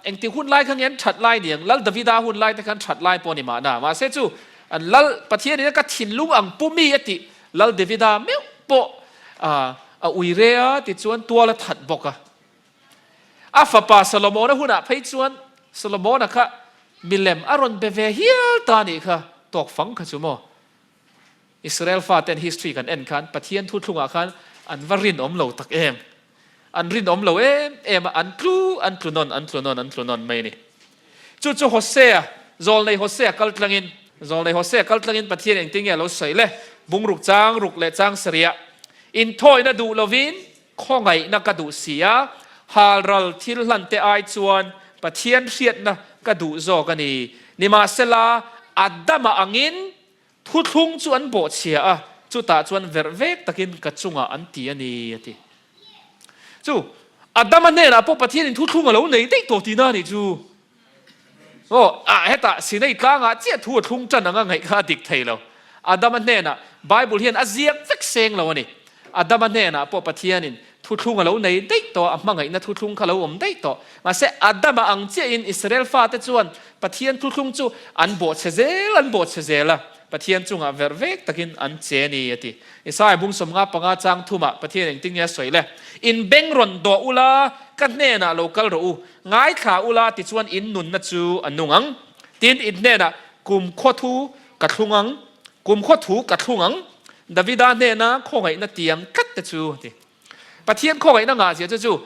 engti hun lai kha nge an that lai niang, Lal Davida hun lai te khan that lai pawh a ni mahna. Mahse chu an Lal Pathianin a ka thinlung ang pu mi a tih Lal Davida meuh pawh a ui re a tichuan tual a that bawk a. A fapa Solomona hunah phei chuan Solomona kha milem a rawn be ve hial ta anih kha, tawk fang kha chu maw? Israel faten history kan en khan Pathian thuthlungah khan an va rinawm lo tak em? An rinawm lo em em a, an tlu an tlu nawn an tlu nawn an tlu nawn mai a ni. Chu chu Hosea, zawlnei Hosea kal tlangin, zawlnei Hosea kal tlangin Pathian engtin nge a lo sawi le? Bungruk chang ruk leh chang sarih ah inthawina duh lovin Khawngaihna ka duh si a, halral thil hlante ai chuan Pathian hriatna ka duh zawk a ni. Nimahsela, Adama angin thuthlung chu an bawhchhia a, chutah chuan verh vek takin ka chungah an ti a ni, a ti. Chu, Adama hnenah pawh Pathianin thuthlung a lo nei daih tawh tihna a nih chu. Aw, ah, hetah Sinai tlangah chiah thu a thlung tan anga ngaih kha a dik thei lo. Adama hnenah Bible hian a ziak vek seng lo a ni. Adama hnenah pawh Pathianin thuthlung a lo nei daih tawh a, a hmangaihna thuthlung kha a lo awm daih tawh. Mahse, Adama ang chiahin Israel fate chuan Pathian thuthlung chu an bawhchhe zel an bawhchhe zel a, Pathian chungah verh vek takin an che a ni, a ti. Isaiah bung 55 chang thumah Pathian engtin nge a sawi le? In beng rawn dawh ula, ka hnenah lo kal rawh u. Ngaithla ula tichuan in nunna chu a nung ang. Tin, in hnenah kum khaw thu ka thlung ang, kum khaw thu ka thlung ang, Davida hnena khawngaihna tiang tlat te chu, a ti. Pathian khawngaihna ngahzia chu chu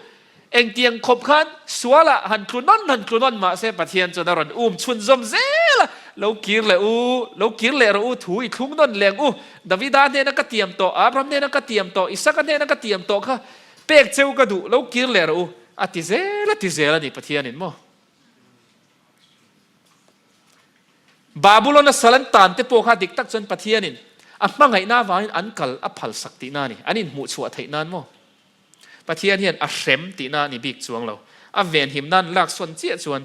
engtiang khawp khan sualah han tlu nawn han tlu nawn mah se Pathian chuan a rawn um chhunzawm zel a, Lo kir leh u, lo kir leh rawh u, thu i thlung nawn leng u, Davida hnena ka tiam tawh, Abraham hnena ka tiam tawh, Isaka hnena ka tiam tawh kha pek cheu ka duh, lo kir leh rawh u. A ti zel a ti zel a ni Pathianin maw? Babulon a sal an tan te pawh kha dik tak chuan Pathianin a hmangaihna avangin an kal a phal sak tihna a ni. An inhmuhchhuah theih nan maw? Pathian hian a hrem tihna a ni bik chuang lo. A venhim nan laksawn chiah chuan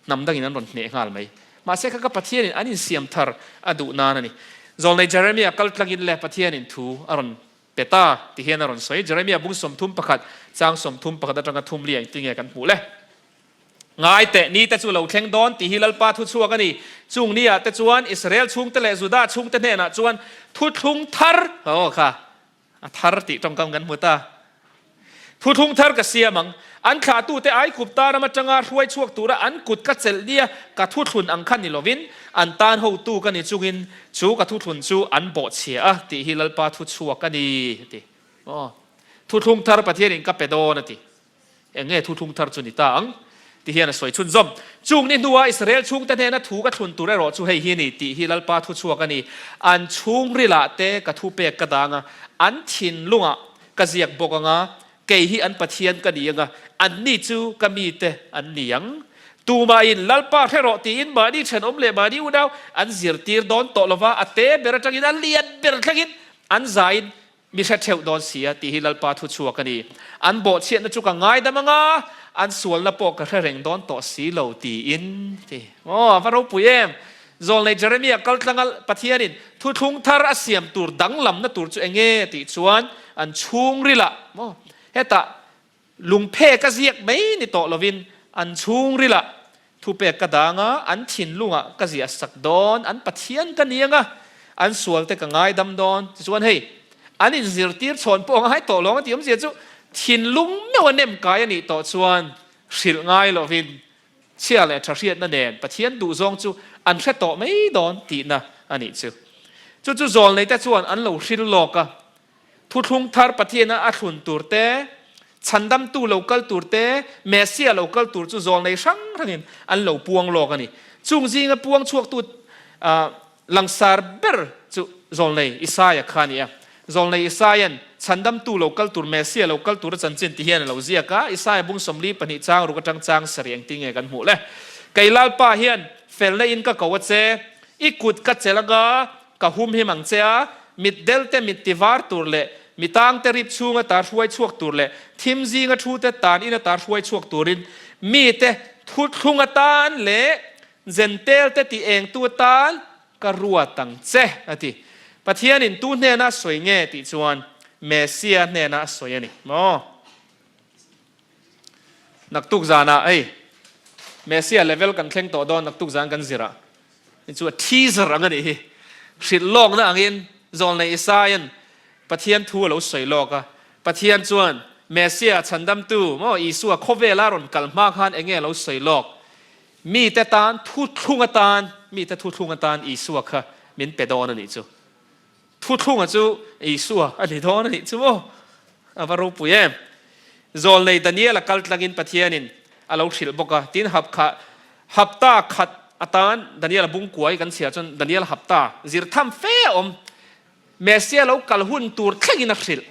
hnam dangin an rawn hneh nghal mai. Mahse kha ka Pathianin an insiam thar a duh nan a ni. Zawlnei Jeremia kal tlangin le Pathianin thu a rawn Pe ta, ti hian a rawn sawi. Jeremia bung 31, chang 31 atanga thum li engtin nge kan hmuh le? Ngai teh, ni te chu lo thleng dawn tih hi Lalpa thu chhuak a ni. Chung ni ah te chuan Israel chhungte leh Juda chhungte hnenah chuan thuthlung thar, aw kha, a thar tih tawngkam kan hmu ta. Thuthlung thar ka siam ang. An thlahtute Aigupta ram atanga hruai chhuak tura an kut ka chelh nia ka thuthlun ang kha ni lovin, an tan hotu ka ni chungin chu ka thuthlun chu an bawhchhia a tih hi Lalpa thu chhuak a ni, a ti. Aw, thuthlung thar Pathianin ka pe dawn a ti. Eng nge thuthlung thar chu ni ta ang? Ti hian a sawi chhunzawm. Chung ni hnua Israel chhungte hnena thu ka thlun tur erawh chu hei hi a ni tih hi Lalpa thu chhuak a ni. An chhungrilah te ka thupek ka dang a, an thinlungah ka ziak bawk ang a, kei hi an Pathian ka ni ang a, anni chu ka mite an ni ang. Tumahin Lalpa hre rawh tiin mahni thenawm leh mahni unau an zirtir dawn tawh lova, a te ber atangin a lian ber thlengin an zain Mi hre theuh dawn si a, tih hi Lalpa thu chhuak a ni. An bawhchhiatna chu ka ngaidam ang a, an sualna pawh ka hre reng dawn tawh si lo, tiin a ti. Aw, a va ropui em! Zawlnei Jeremia kal tlanga Pathianin thuthlung thar a siam tur danglamna tur chu eng nge tih chuan an chhungrilah, maw, hetah Lungphek a ziak mai ni tawh lovin an chhungrilah thupek ka dang a, an thinlungah ka ziah sak dawn, an Pathian ka ni ang a, an sualte ka ngaidam dawn. Tichuan hei, an inzirtir chhawn pawh a ngai tawh lo ang a tih awmzia chu thinlung meuh a nem kai a nih tawh chuan hrilh ngai lovin chhia leh tha hriatna nen Pathian duhzawng chu an hre tawh mai dawn tihna a nih chu. Chu chu zawlneite chuan an lo hril lawk a, Thuthlung thar Pathiana a thlun tur te, chhandamtu lo kal tur te, Messia lo kal tur chu zawlnei hrang hrangin an lo puang lawk a ni. Chung zinga puang chhuaktu langsar ber chu zawlnei Isaia kha a ni a. Zawlnei Isaia'n chhandamtu lo kal tur, Messia lo kal tur a chanchin ti hian a lo ziak a, Isaia bung 42 chang ruk atang chang sarih engtin nge kan hmuh le? Kei Lalpa hian felna in ka ko a che, i kut ka chelh anga, Ka humhim ang che a, mitdelte mit ti var tur leh mitangte rip chhunga tar hruai chhuak tur leh thim zinga thute tan ina tar hruai chhuak turin mite thuthlung atan leh Zentelte ti engtu atan ka ruat ang che, a ti. Pathianin tu hnena a sawi nge tih chuan Messia hnena a sawi a ni maw? Naktuk zanah hei Messia level kan thleng tawh dawn naktuk zan kan zirah. Ni chu a teaser ang a nih hi. Hrilh lawkna angin Zawlnei Isaia'n Pathian thu a lo sawi lawk a. Pathian chuan Messia chhandamtu maw Isua khawvela rawn kal hma khan enge a lo sawi lawk? Mite tan thuthlung atan, mite thuthlung atan Isua kha min pe dawn a nih chu. Thuthlunga chu Isua a ni dawn a nih chu maw? A va ropui em! Zawlnei Daniel a kal tlangin Pathianin a lo hrilh bawk a, tin hapkha hapta khat atan Daniel a bung kuai kan chhiar chuan Daniel hapta zir tham fe a awm. Messia lo kal hun tur thlengin a hrilh.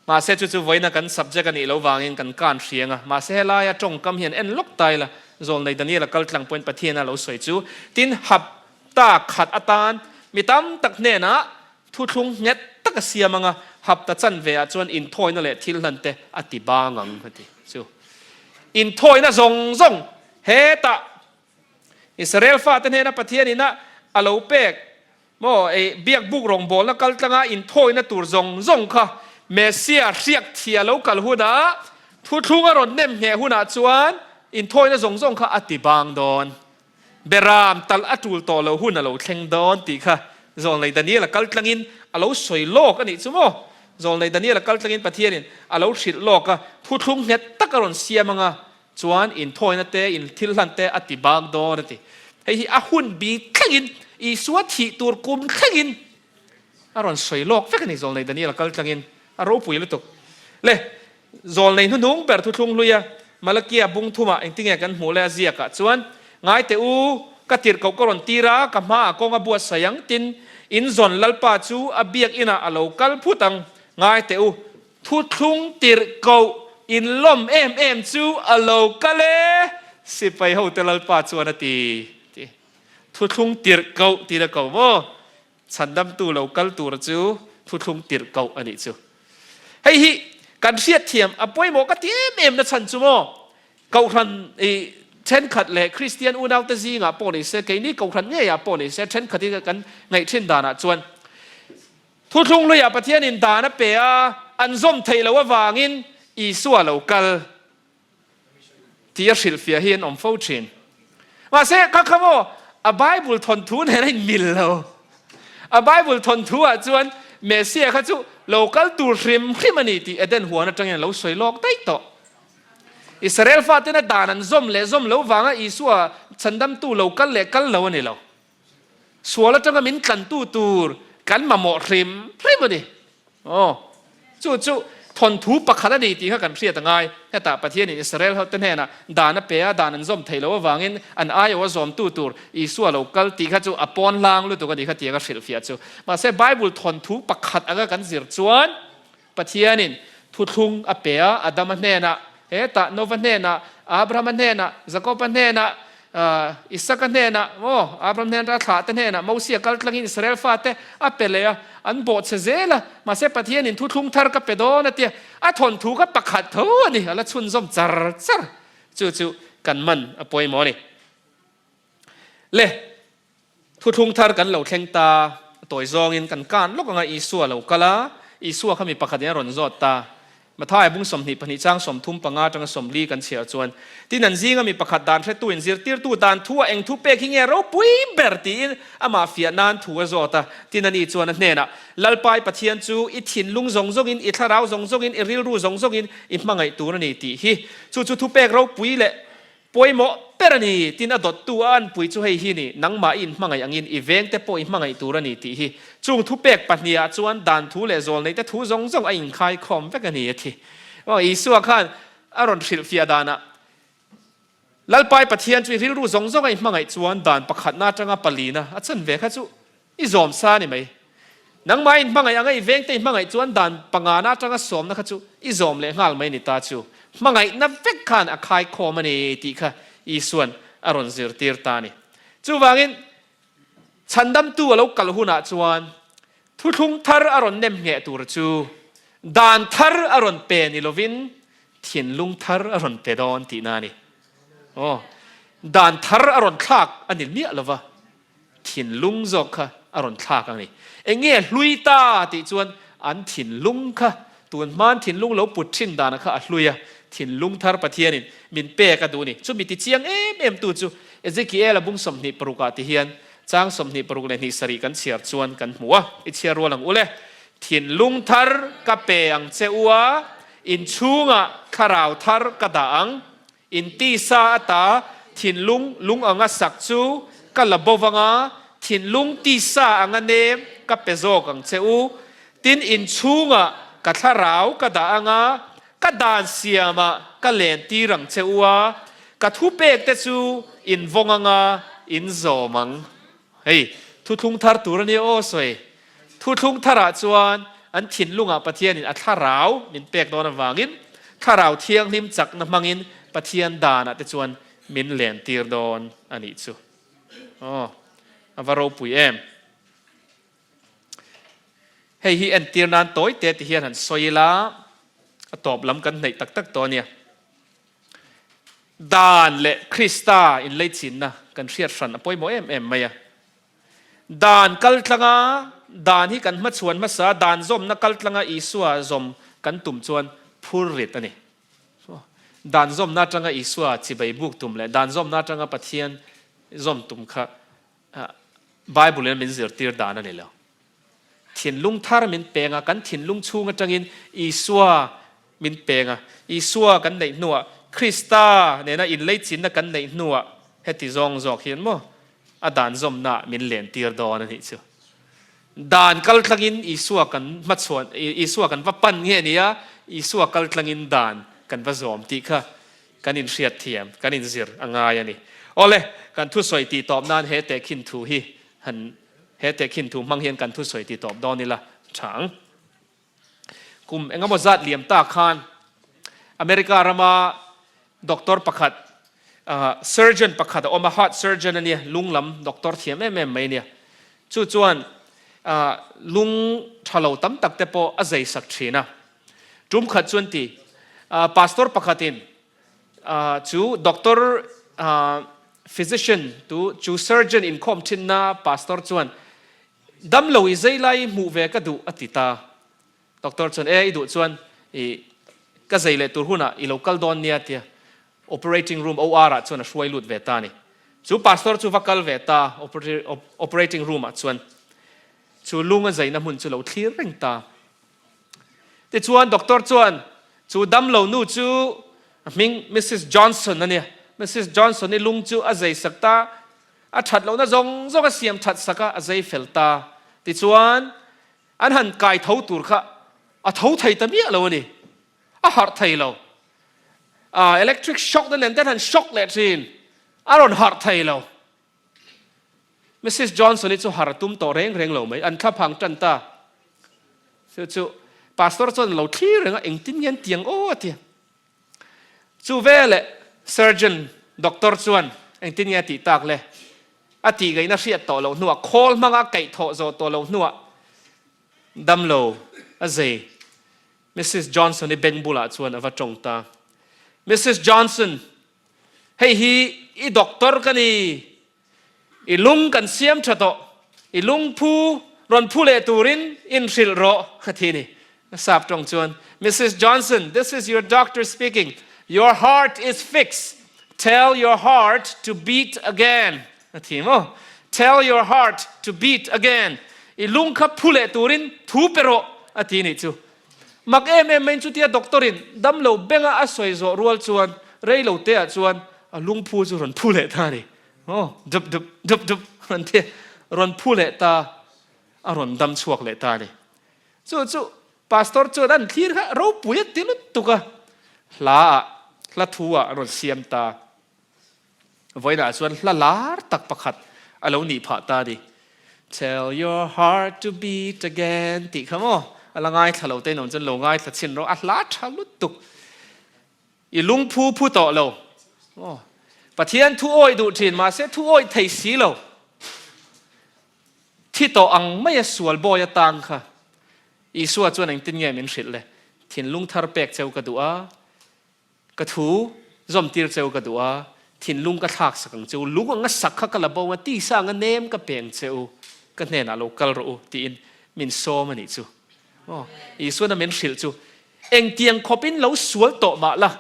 Mahse chu chu vawiina kan subject a nih loh vangin kan kan hriang a, mahse helaia tawngkam hian en lawk ta ila, Zawlnei Daniel a kal tlang pawhin Pathian a lo sawi chu, tin hapta khat atan mi tam tak hnenah thuthlung nghet tak a siam ang a, hapta chanve ah chuan inthawina leh thil hlan te a ti bang ang a ti chu. Inthawina zawng zawng hetah Israel fate hnena Pathian ina a lo pek Maw, ei, biak buk rawngbawlna kal tlanga inthawina tur zawng zawng kha Messia hriak thia lo kal hunah, thuthlung a rawn nem ngheh hunah chuan inthawina zawng zawng kha a ti bang dawn. Beram talh a tul tawh loh hun a lo thleng dawn tih kha Zawlnei Daniel a kal tlangin a lo sawi lawk a nih chu maw? Zawlnei Daniel a kal tlangin Pathianin a lo hrilh lawk a, thuthlung nghet tak a rawn siam ang a, Chuan inthawina te, in thil hlan te a ti bak dawn a ti. Hei hi a hun bi thlengin, Isua thih tur kum thlengin a rawn sawi lawk vek a ni. Zawlnei Daniel a kal tlangin a ropui lutuk. Le, Zawlnei hnuhnung ber thuthlung hluia Malakia bung thumah engtinge kan hmuh le a ziakah chuan, Ngai teh u, ka tirhkoh ka rawn tir a, ka hmaah kawng a buatsaih ang, tin, in zawn Lalpa chu a biakinah a lo kal phut ang. Ngai teh u, Thuthlung tirhkoh inlawm em em chu a lo kal e, sipai hote Lalpa chuan a ti, ti. Thuthlung tirhkoh tiin a ko maw? Chhandamtu lo kal tur chu thuthlung tirhkoh a nih chu. Hei hi kan hriatthiam a pawimawh ka ti em em na chhan chu maw? Kohhran i thenkhat leh Kristian unaute zingah pawh ni se, keini kohhran ngeiah pawh ni se, thenkhat hi kan ngaih thin danah chuan Thuthlung hluiah Pathianin dan a pe a, an zawm theih loh avangin Isua lo kal tih a hrilhfiah hi an awm fo thin. Mahse, kha kha maw, a Bible thawnthu nen a inmil lo. A Bible thawnthu ah chuan Messiah kha chu lo kal tur hrim hrim a ni tih Eden huan atangin a lo sawi lawk daih tawh. Israel faten a dan an zawm leh zawm lo vanga Isua chhandamtu lo kal leh kal lo a ni lo. Sual atanga min tlantu tur kan mamawh hrim hrim a ni. Aw, chu chu Thawnthu pakhat a ni tih kha kan hriat a ngai. Hetah Pathianin Israel hote hnenah dan a pe a, dan an zawm thei lo avangin an aiawh a zawmtu tur Isua lo kal tih kha chu a pawn hlang lutuk a ni kha tiang a hrilhfiah chu. Mahse Bible thawnthu pakhat anga kan zir chuan Pathianin thuthlung a pe a, Adama hnenah, hetah Nova hnenah, Abrahama hnenah, Jakoba hnenah, Isaka hnenah, maw, Abraham hnen atanga thlahte hnenah Mosia kal tlangin Israel fate a pe leh a, an bawhchhe zel a, mahse Pathianin thuthlung thar ka pe dawn a tia, a thawnthu kha pakhat tho a ni, a la chhunzawm char char. Chu chu kan man a pawimawh a ni. Le, Thuthlung thar kan lo thleng ta, tawi zawngin kan kan lawk anga Isua lo kal a, Isua kha mi pakhatin a rawn zawt ta. Matthai bung 22 chang 35 atanga 40 kan chhiar chuan, Tin an zinga mi pakhat dan hretu in zirtirtu dan thu a eng thu pek hi nge ropui ber tiin amah fiah nan thu a zawt a. Tin ani chuan a hnenah, Lalpa i Pathian chu i thinlung zawng zawngin, i thlarau zawng zawngin, i rilru zawng zawngin i hmangaih tur a ni tih hi. Chu chu thupek ropui leh Pawimawh ber a ni, tin a dawttu a anpui chu hei hi ni, nangmah i inhmangaih angin i vengte pawh i hmangaih tur a ni tih hi. Chung thupek pahniha chuan dan thu leh zawlneihte thu zawng zawng a inkhai khawm vek a ni a ti. Aw, Isua khan a rawn hrilhfiah danah, Lalpai Pathian chu i rilru zawng zawng a i hmangaih chuan dan pakhatna atanga palina a chan ve kha chu I zawm sa a ni mai. Nangmah in hmangaih anga i vengte i hmangaih chuan dan pangana atanga sawmna kha chu i zawm leh nghal mai ni ta chu. Hmangaihna vek khan a khai khawm a ni tih kha Isua'n a rawn zirtir ta a ni. Chuvangin chhandamtu a lo kal hunah chuan thuthlung thar a rawn nem ngheh tur chu dan thar a rawn pe ni lovin thinlung thar a rawn pe dawn tihna a ni. Aw, dan thar a rawn thlak a ni miah lova. Thinlung zawk kha a rawn thlak a ni. Eng nge hlui ta tih chuan an thinlung kha tun hman thinlung lo put thin dana kha a hlui a, thinlung thar Pathianin min pek a duh ni. Chumi ti chiang em em tu chu Ezekiel-a bung 26 ah ti hian chang 26 leh 27 kan chhiar chuan kan hmu a, i chhiar rual ang ule. Thinlung thar ka pe ang che u a, inchhungah thlarau thar ka dah ang. In tisa ata thinlung lung anga sak chu ka la bo vanga, thinlung tisa anga nem ka pe zawk ang che u. Tin, in chhungah ka thlarau ka dah anga, ka dan siamah ka len tir ang che u a, ka thupek te chu in vawng anga in zawm ang. Hei, thuthlung thar tur a nia aw sawi. Thuthlung tharah chuan an thinlungah Pathianin a thlarau min pek dawn avangin Thlarau Thianghlim chakna hmangin Pathian danah te chuan min lentir dawn a nih chu. Aw, a va ropui em! Hei hi entir nan tawi te ti hian han sawi ila, a tawp lam kan hnaih tak tak tawh a nia. Dan leh Krista inleichinna kan hriat hran a pawimawh em em mai a. Dan kaltlanga dan hi kan hmachhuan hmasa, dan zawmna kaltlanga Isua zawm kan tum chuan phur rit a ni. Dan zawmna atanga Isua chibai buk tum leh dan zawmna atanga Pathian zawm tum kha Bible in min zirtir dan a ni lo. Thinlung thar min peng a, kan thinlung chhung atangin Isua min peng a. Isua kan neih hnuah, Krista nena inleichinna kan neih hnuah heti zawng zawk hian maw a dan zawmnaah min lentir dawn a nih chu. Dan kaltlangin Isua kan hmachhuan, Isua kan va pan nge nia, Isua kaltlangin dan kan va zawm tih kha kan inhriat thiam, kan inzir a ngai a ni. Awle, kan thusawi tih tawp nan he tehkhin thu hi han He tehkhin thu hmang hian kan thusawi ti tawp dawn ila tha ang. Kum engemaw zat liam ta khan America rama doctor pakhat, surgeon pakhat a awm a, heart surgeon a nia, lung lam doctor thiam em em mai a nia. Chu chuan lung tha lo tam tak te pawh a zei sak thin a. Tum khat chuan ti, pastor pakhatin Chu doctor physician tu chu surgeon inkhawm thinna pastor chuan damlo i zei lai hmuh ve ka duh a ti ta. Doctor chuan e i duh chuan i ka zei leh tur hunah i lo kal dawn nia tia operating room OR ah chuan a hruai lut ve ta a ni. Chu pastor chu va kal ve ta operating room ah chuan chu lung a zeina hmun chu lo thlir reng ta. Tichuan doctor chuan chu damlo nu chu a hming Mrs Johnson a nia, Mrs Johnson i lung chu a zei sak ta, a that lohna zawng zawng a siam that sak a, a zei fel ta. Tichuan an han kai tho tur kha a tho thei ta miah lo a ni. A harh thei lo. Ah, electric shock te nen ten han shock leh thin. A rawn harh thei lo. Mrs. Johnson-i chu har a tum tawh reng reng lo mai. An thlaphang tan ta. Chu chu pastor chuan a lo thlir reng a, engtin nge an ti ang aw a ti. Chu veleh surgeon doctor chuan engtin nge a tih tak le? A tih ngaihna hriat tawh loh hnuah, khawl hmanga kaih thawh zawh tawh loh hnuah damlo a zei. Mrs. Johnson-i beng bulah chuan a va tawng ta. Mrs. Johnson, hei hi i doctor ka ni. I lung kan siam tha tawh, i lungphu rawn phu leh turin inhrilh rawh, a ti ni. Sap tawng chuan, Mrs. Johnson, this is your doctor speaking. Your heart is fixed. Tell your heart to beat again. A ti maw? Tell your heart to beat again. I lung kha phu leh turin thu pe rawh, a ti nih chu. Mak em em maiin chutia doctor in damlo benga a sawi zawh rual chuan rei lo te ah chuan a lungphu chu rawn phu leh ta a ni. Aw, dup dup, dup dup rawn ti, rawn phu leh ta, a rawn dam chhuak leh ta a ni. Chu chu pastor chuan an thlir kha ropui a ti lutuk a, hla ah, hla thu ah a rawn siam ta. Vawiinah chuan hla lar tak pakhat a lo nih phah ta a ni. Tell your heart to beat again tih kha maw? A la ngaithla lo te in awm chuan lo ngaithla chhin rawh, a hla tha lutuk. I lungphu phu tawh lo. Aw. Pathian thu awih duh thin mahse thu awih thei si lo. Thi tawh ang maia sual bawi atang kha Isua chuan engtin nge min hrilh le? Thinlung thar pek cheu ka duh a, ka thu zawm tir cheu ka duh a, thinlung ka thlak sak ang cheu, lung anga sak kha ka la bo a, tisa anga nem ka peng cheu, ka hnenah lo kal rawh u tiin min sawm a nih chu. Aw, Isuan a min hrilh chu Engtiang khawpin lo sual tawh mah la,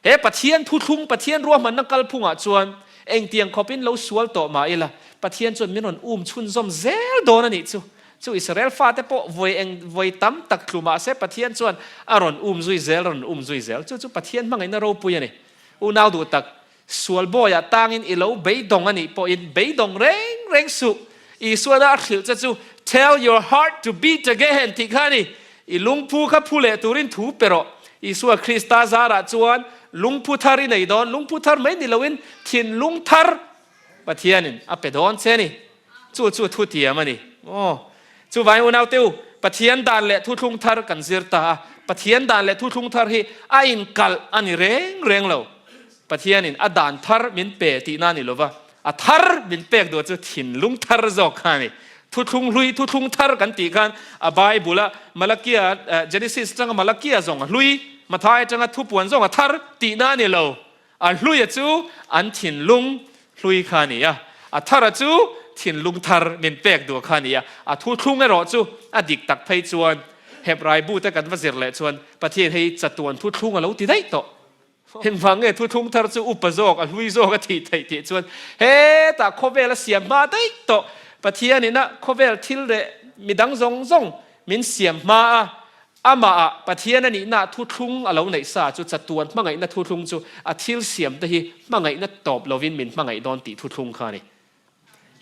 he Pathian thuthlung, Pathian ruahmanna kalphungah chuan engtiang khawpin lo sual tawh mah ila, Pathian chuan min rawn um chhunzawm zel dawn a nih chu. Chu Israel fate pawh vawi eng vawi tam tak tlu mah se Pathian chuan a rawn um zui zel, a rawn um zui zel. Chu chu Pathian hmangaihna ropui a ni. Unau duh tak, Sual bawiah tangin i lo beidawng a nih pawhin beidawng reng reng suh. Isuana a hrilh che chu Tell your heart to beat again tih kha a ni. I lungphu kha phu leh turin thu pe rawh. Isua Krista zarah chuan lungphu thar i nei dawn. Lungphu thar mai ni loin thinlung thar Pathianin a pe dawn che a ni. Chu chu thu tiam a ni. Aw. Chuvangin unaute u, Pathian dan leh thuthlung thar kan zir ta a. Pathian dan leh thuthlung thar hi a inkalh a ni reng reng lo. Pathianin a dan thar min pe tihna a ni lova, a thar min pek duh chu thinlung thar zawk kha a ni. Thuthlung hlui, thuthlung thar kan tih khan a Bible-a Malakia, Genesis atanga Malakia zawng a hlui, Mathai atanga thupuan zawng a thar tihna a ni lo. A hluia chu an thinlung hlui kha a ni a, a thara chu thinlung thar min pek duh kha a ni a. A thuthlung erawh chu a dik tak phei chuan Hebrai bute kan va zir leh chuan Pathian hei chatuan thuthlung a lo ti daih tawh. Engvang nge thuthlung thar chu upa zawk, a hlui zawk a thih theih tih chuan hetah khawvel a siam hma daih tawh. Pathian ina khawvel thil leh midang zawng zawng min siam hma a, amahah Pathian a nihna thuthlung a lo neih sa chu chatuan hmangaihna thuthlung chu a thil siam te hi hmangaihna tawp lovin min hmangaih dawn tih thuthlung kha a ni.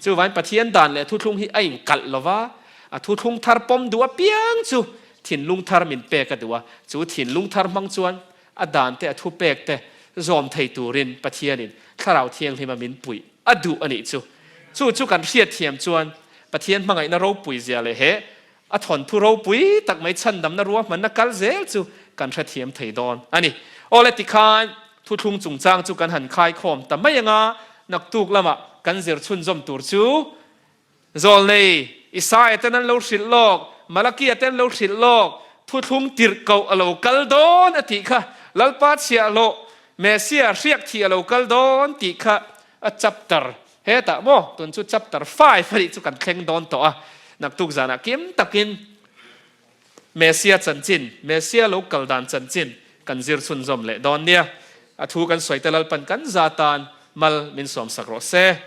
Chuvain Pathian dan leh thuthlung hi a inkalh lo va, a thuthlung thar pawm duh apiang chu thinlung thar min pek a duh a, chu thinlung thar hmang chuan a dan te a thupek te zawm thei turin Pathianin Thlarau Thianghlima min puih a duh a nih chu. Chu chu kan hriatthiam chuan Pathian hmangaihna ropui zia leh he A thawnthu ropui tak mai chhandamna ruahmanna kal zel chu kan hrethiam thei dawn a ni. Awle tikhan thuthlung chungchang chu kan han khaikhawm ta mai anga naktuk lamah kan zir chhunzawm tur chu Zawlnei Isaia ten an lo hrilh lawk, Malakia ten an lo hrilh lawk, thuthlung tirh koh a lo kal dawn a tih kha, Lalpa chhiahhlawh Messia hriak thih a lo kal dawn tih kha a chapter Hetah maw tun chu chapter 5 a nih chu kan thleng dawn tawh a, naktuk zanah kim takin Messia chanchin, Messia lo kal dan chanchin kan zir chhunzawm leh dawn nia. A thu kan sawi te Lalpan kan za tan mal min sawmsak rawh se.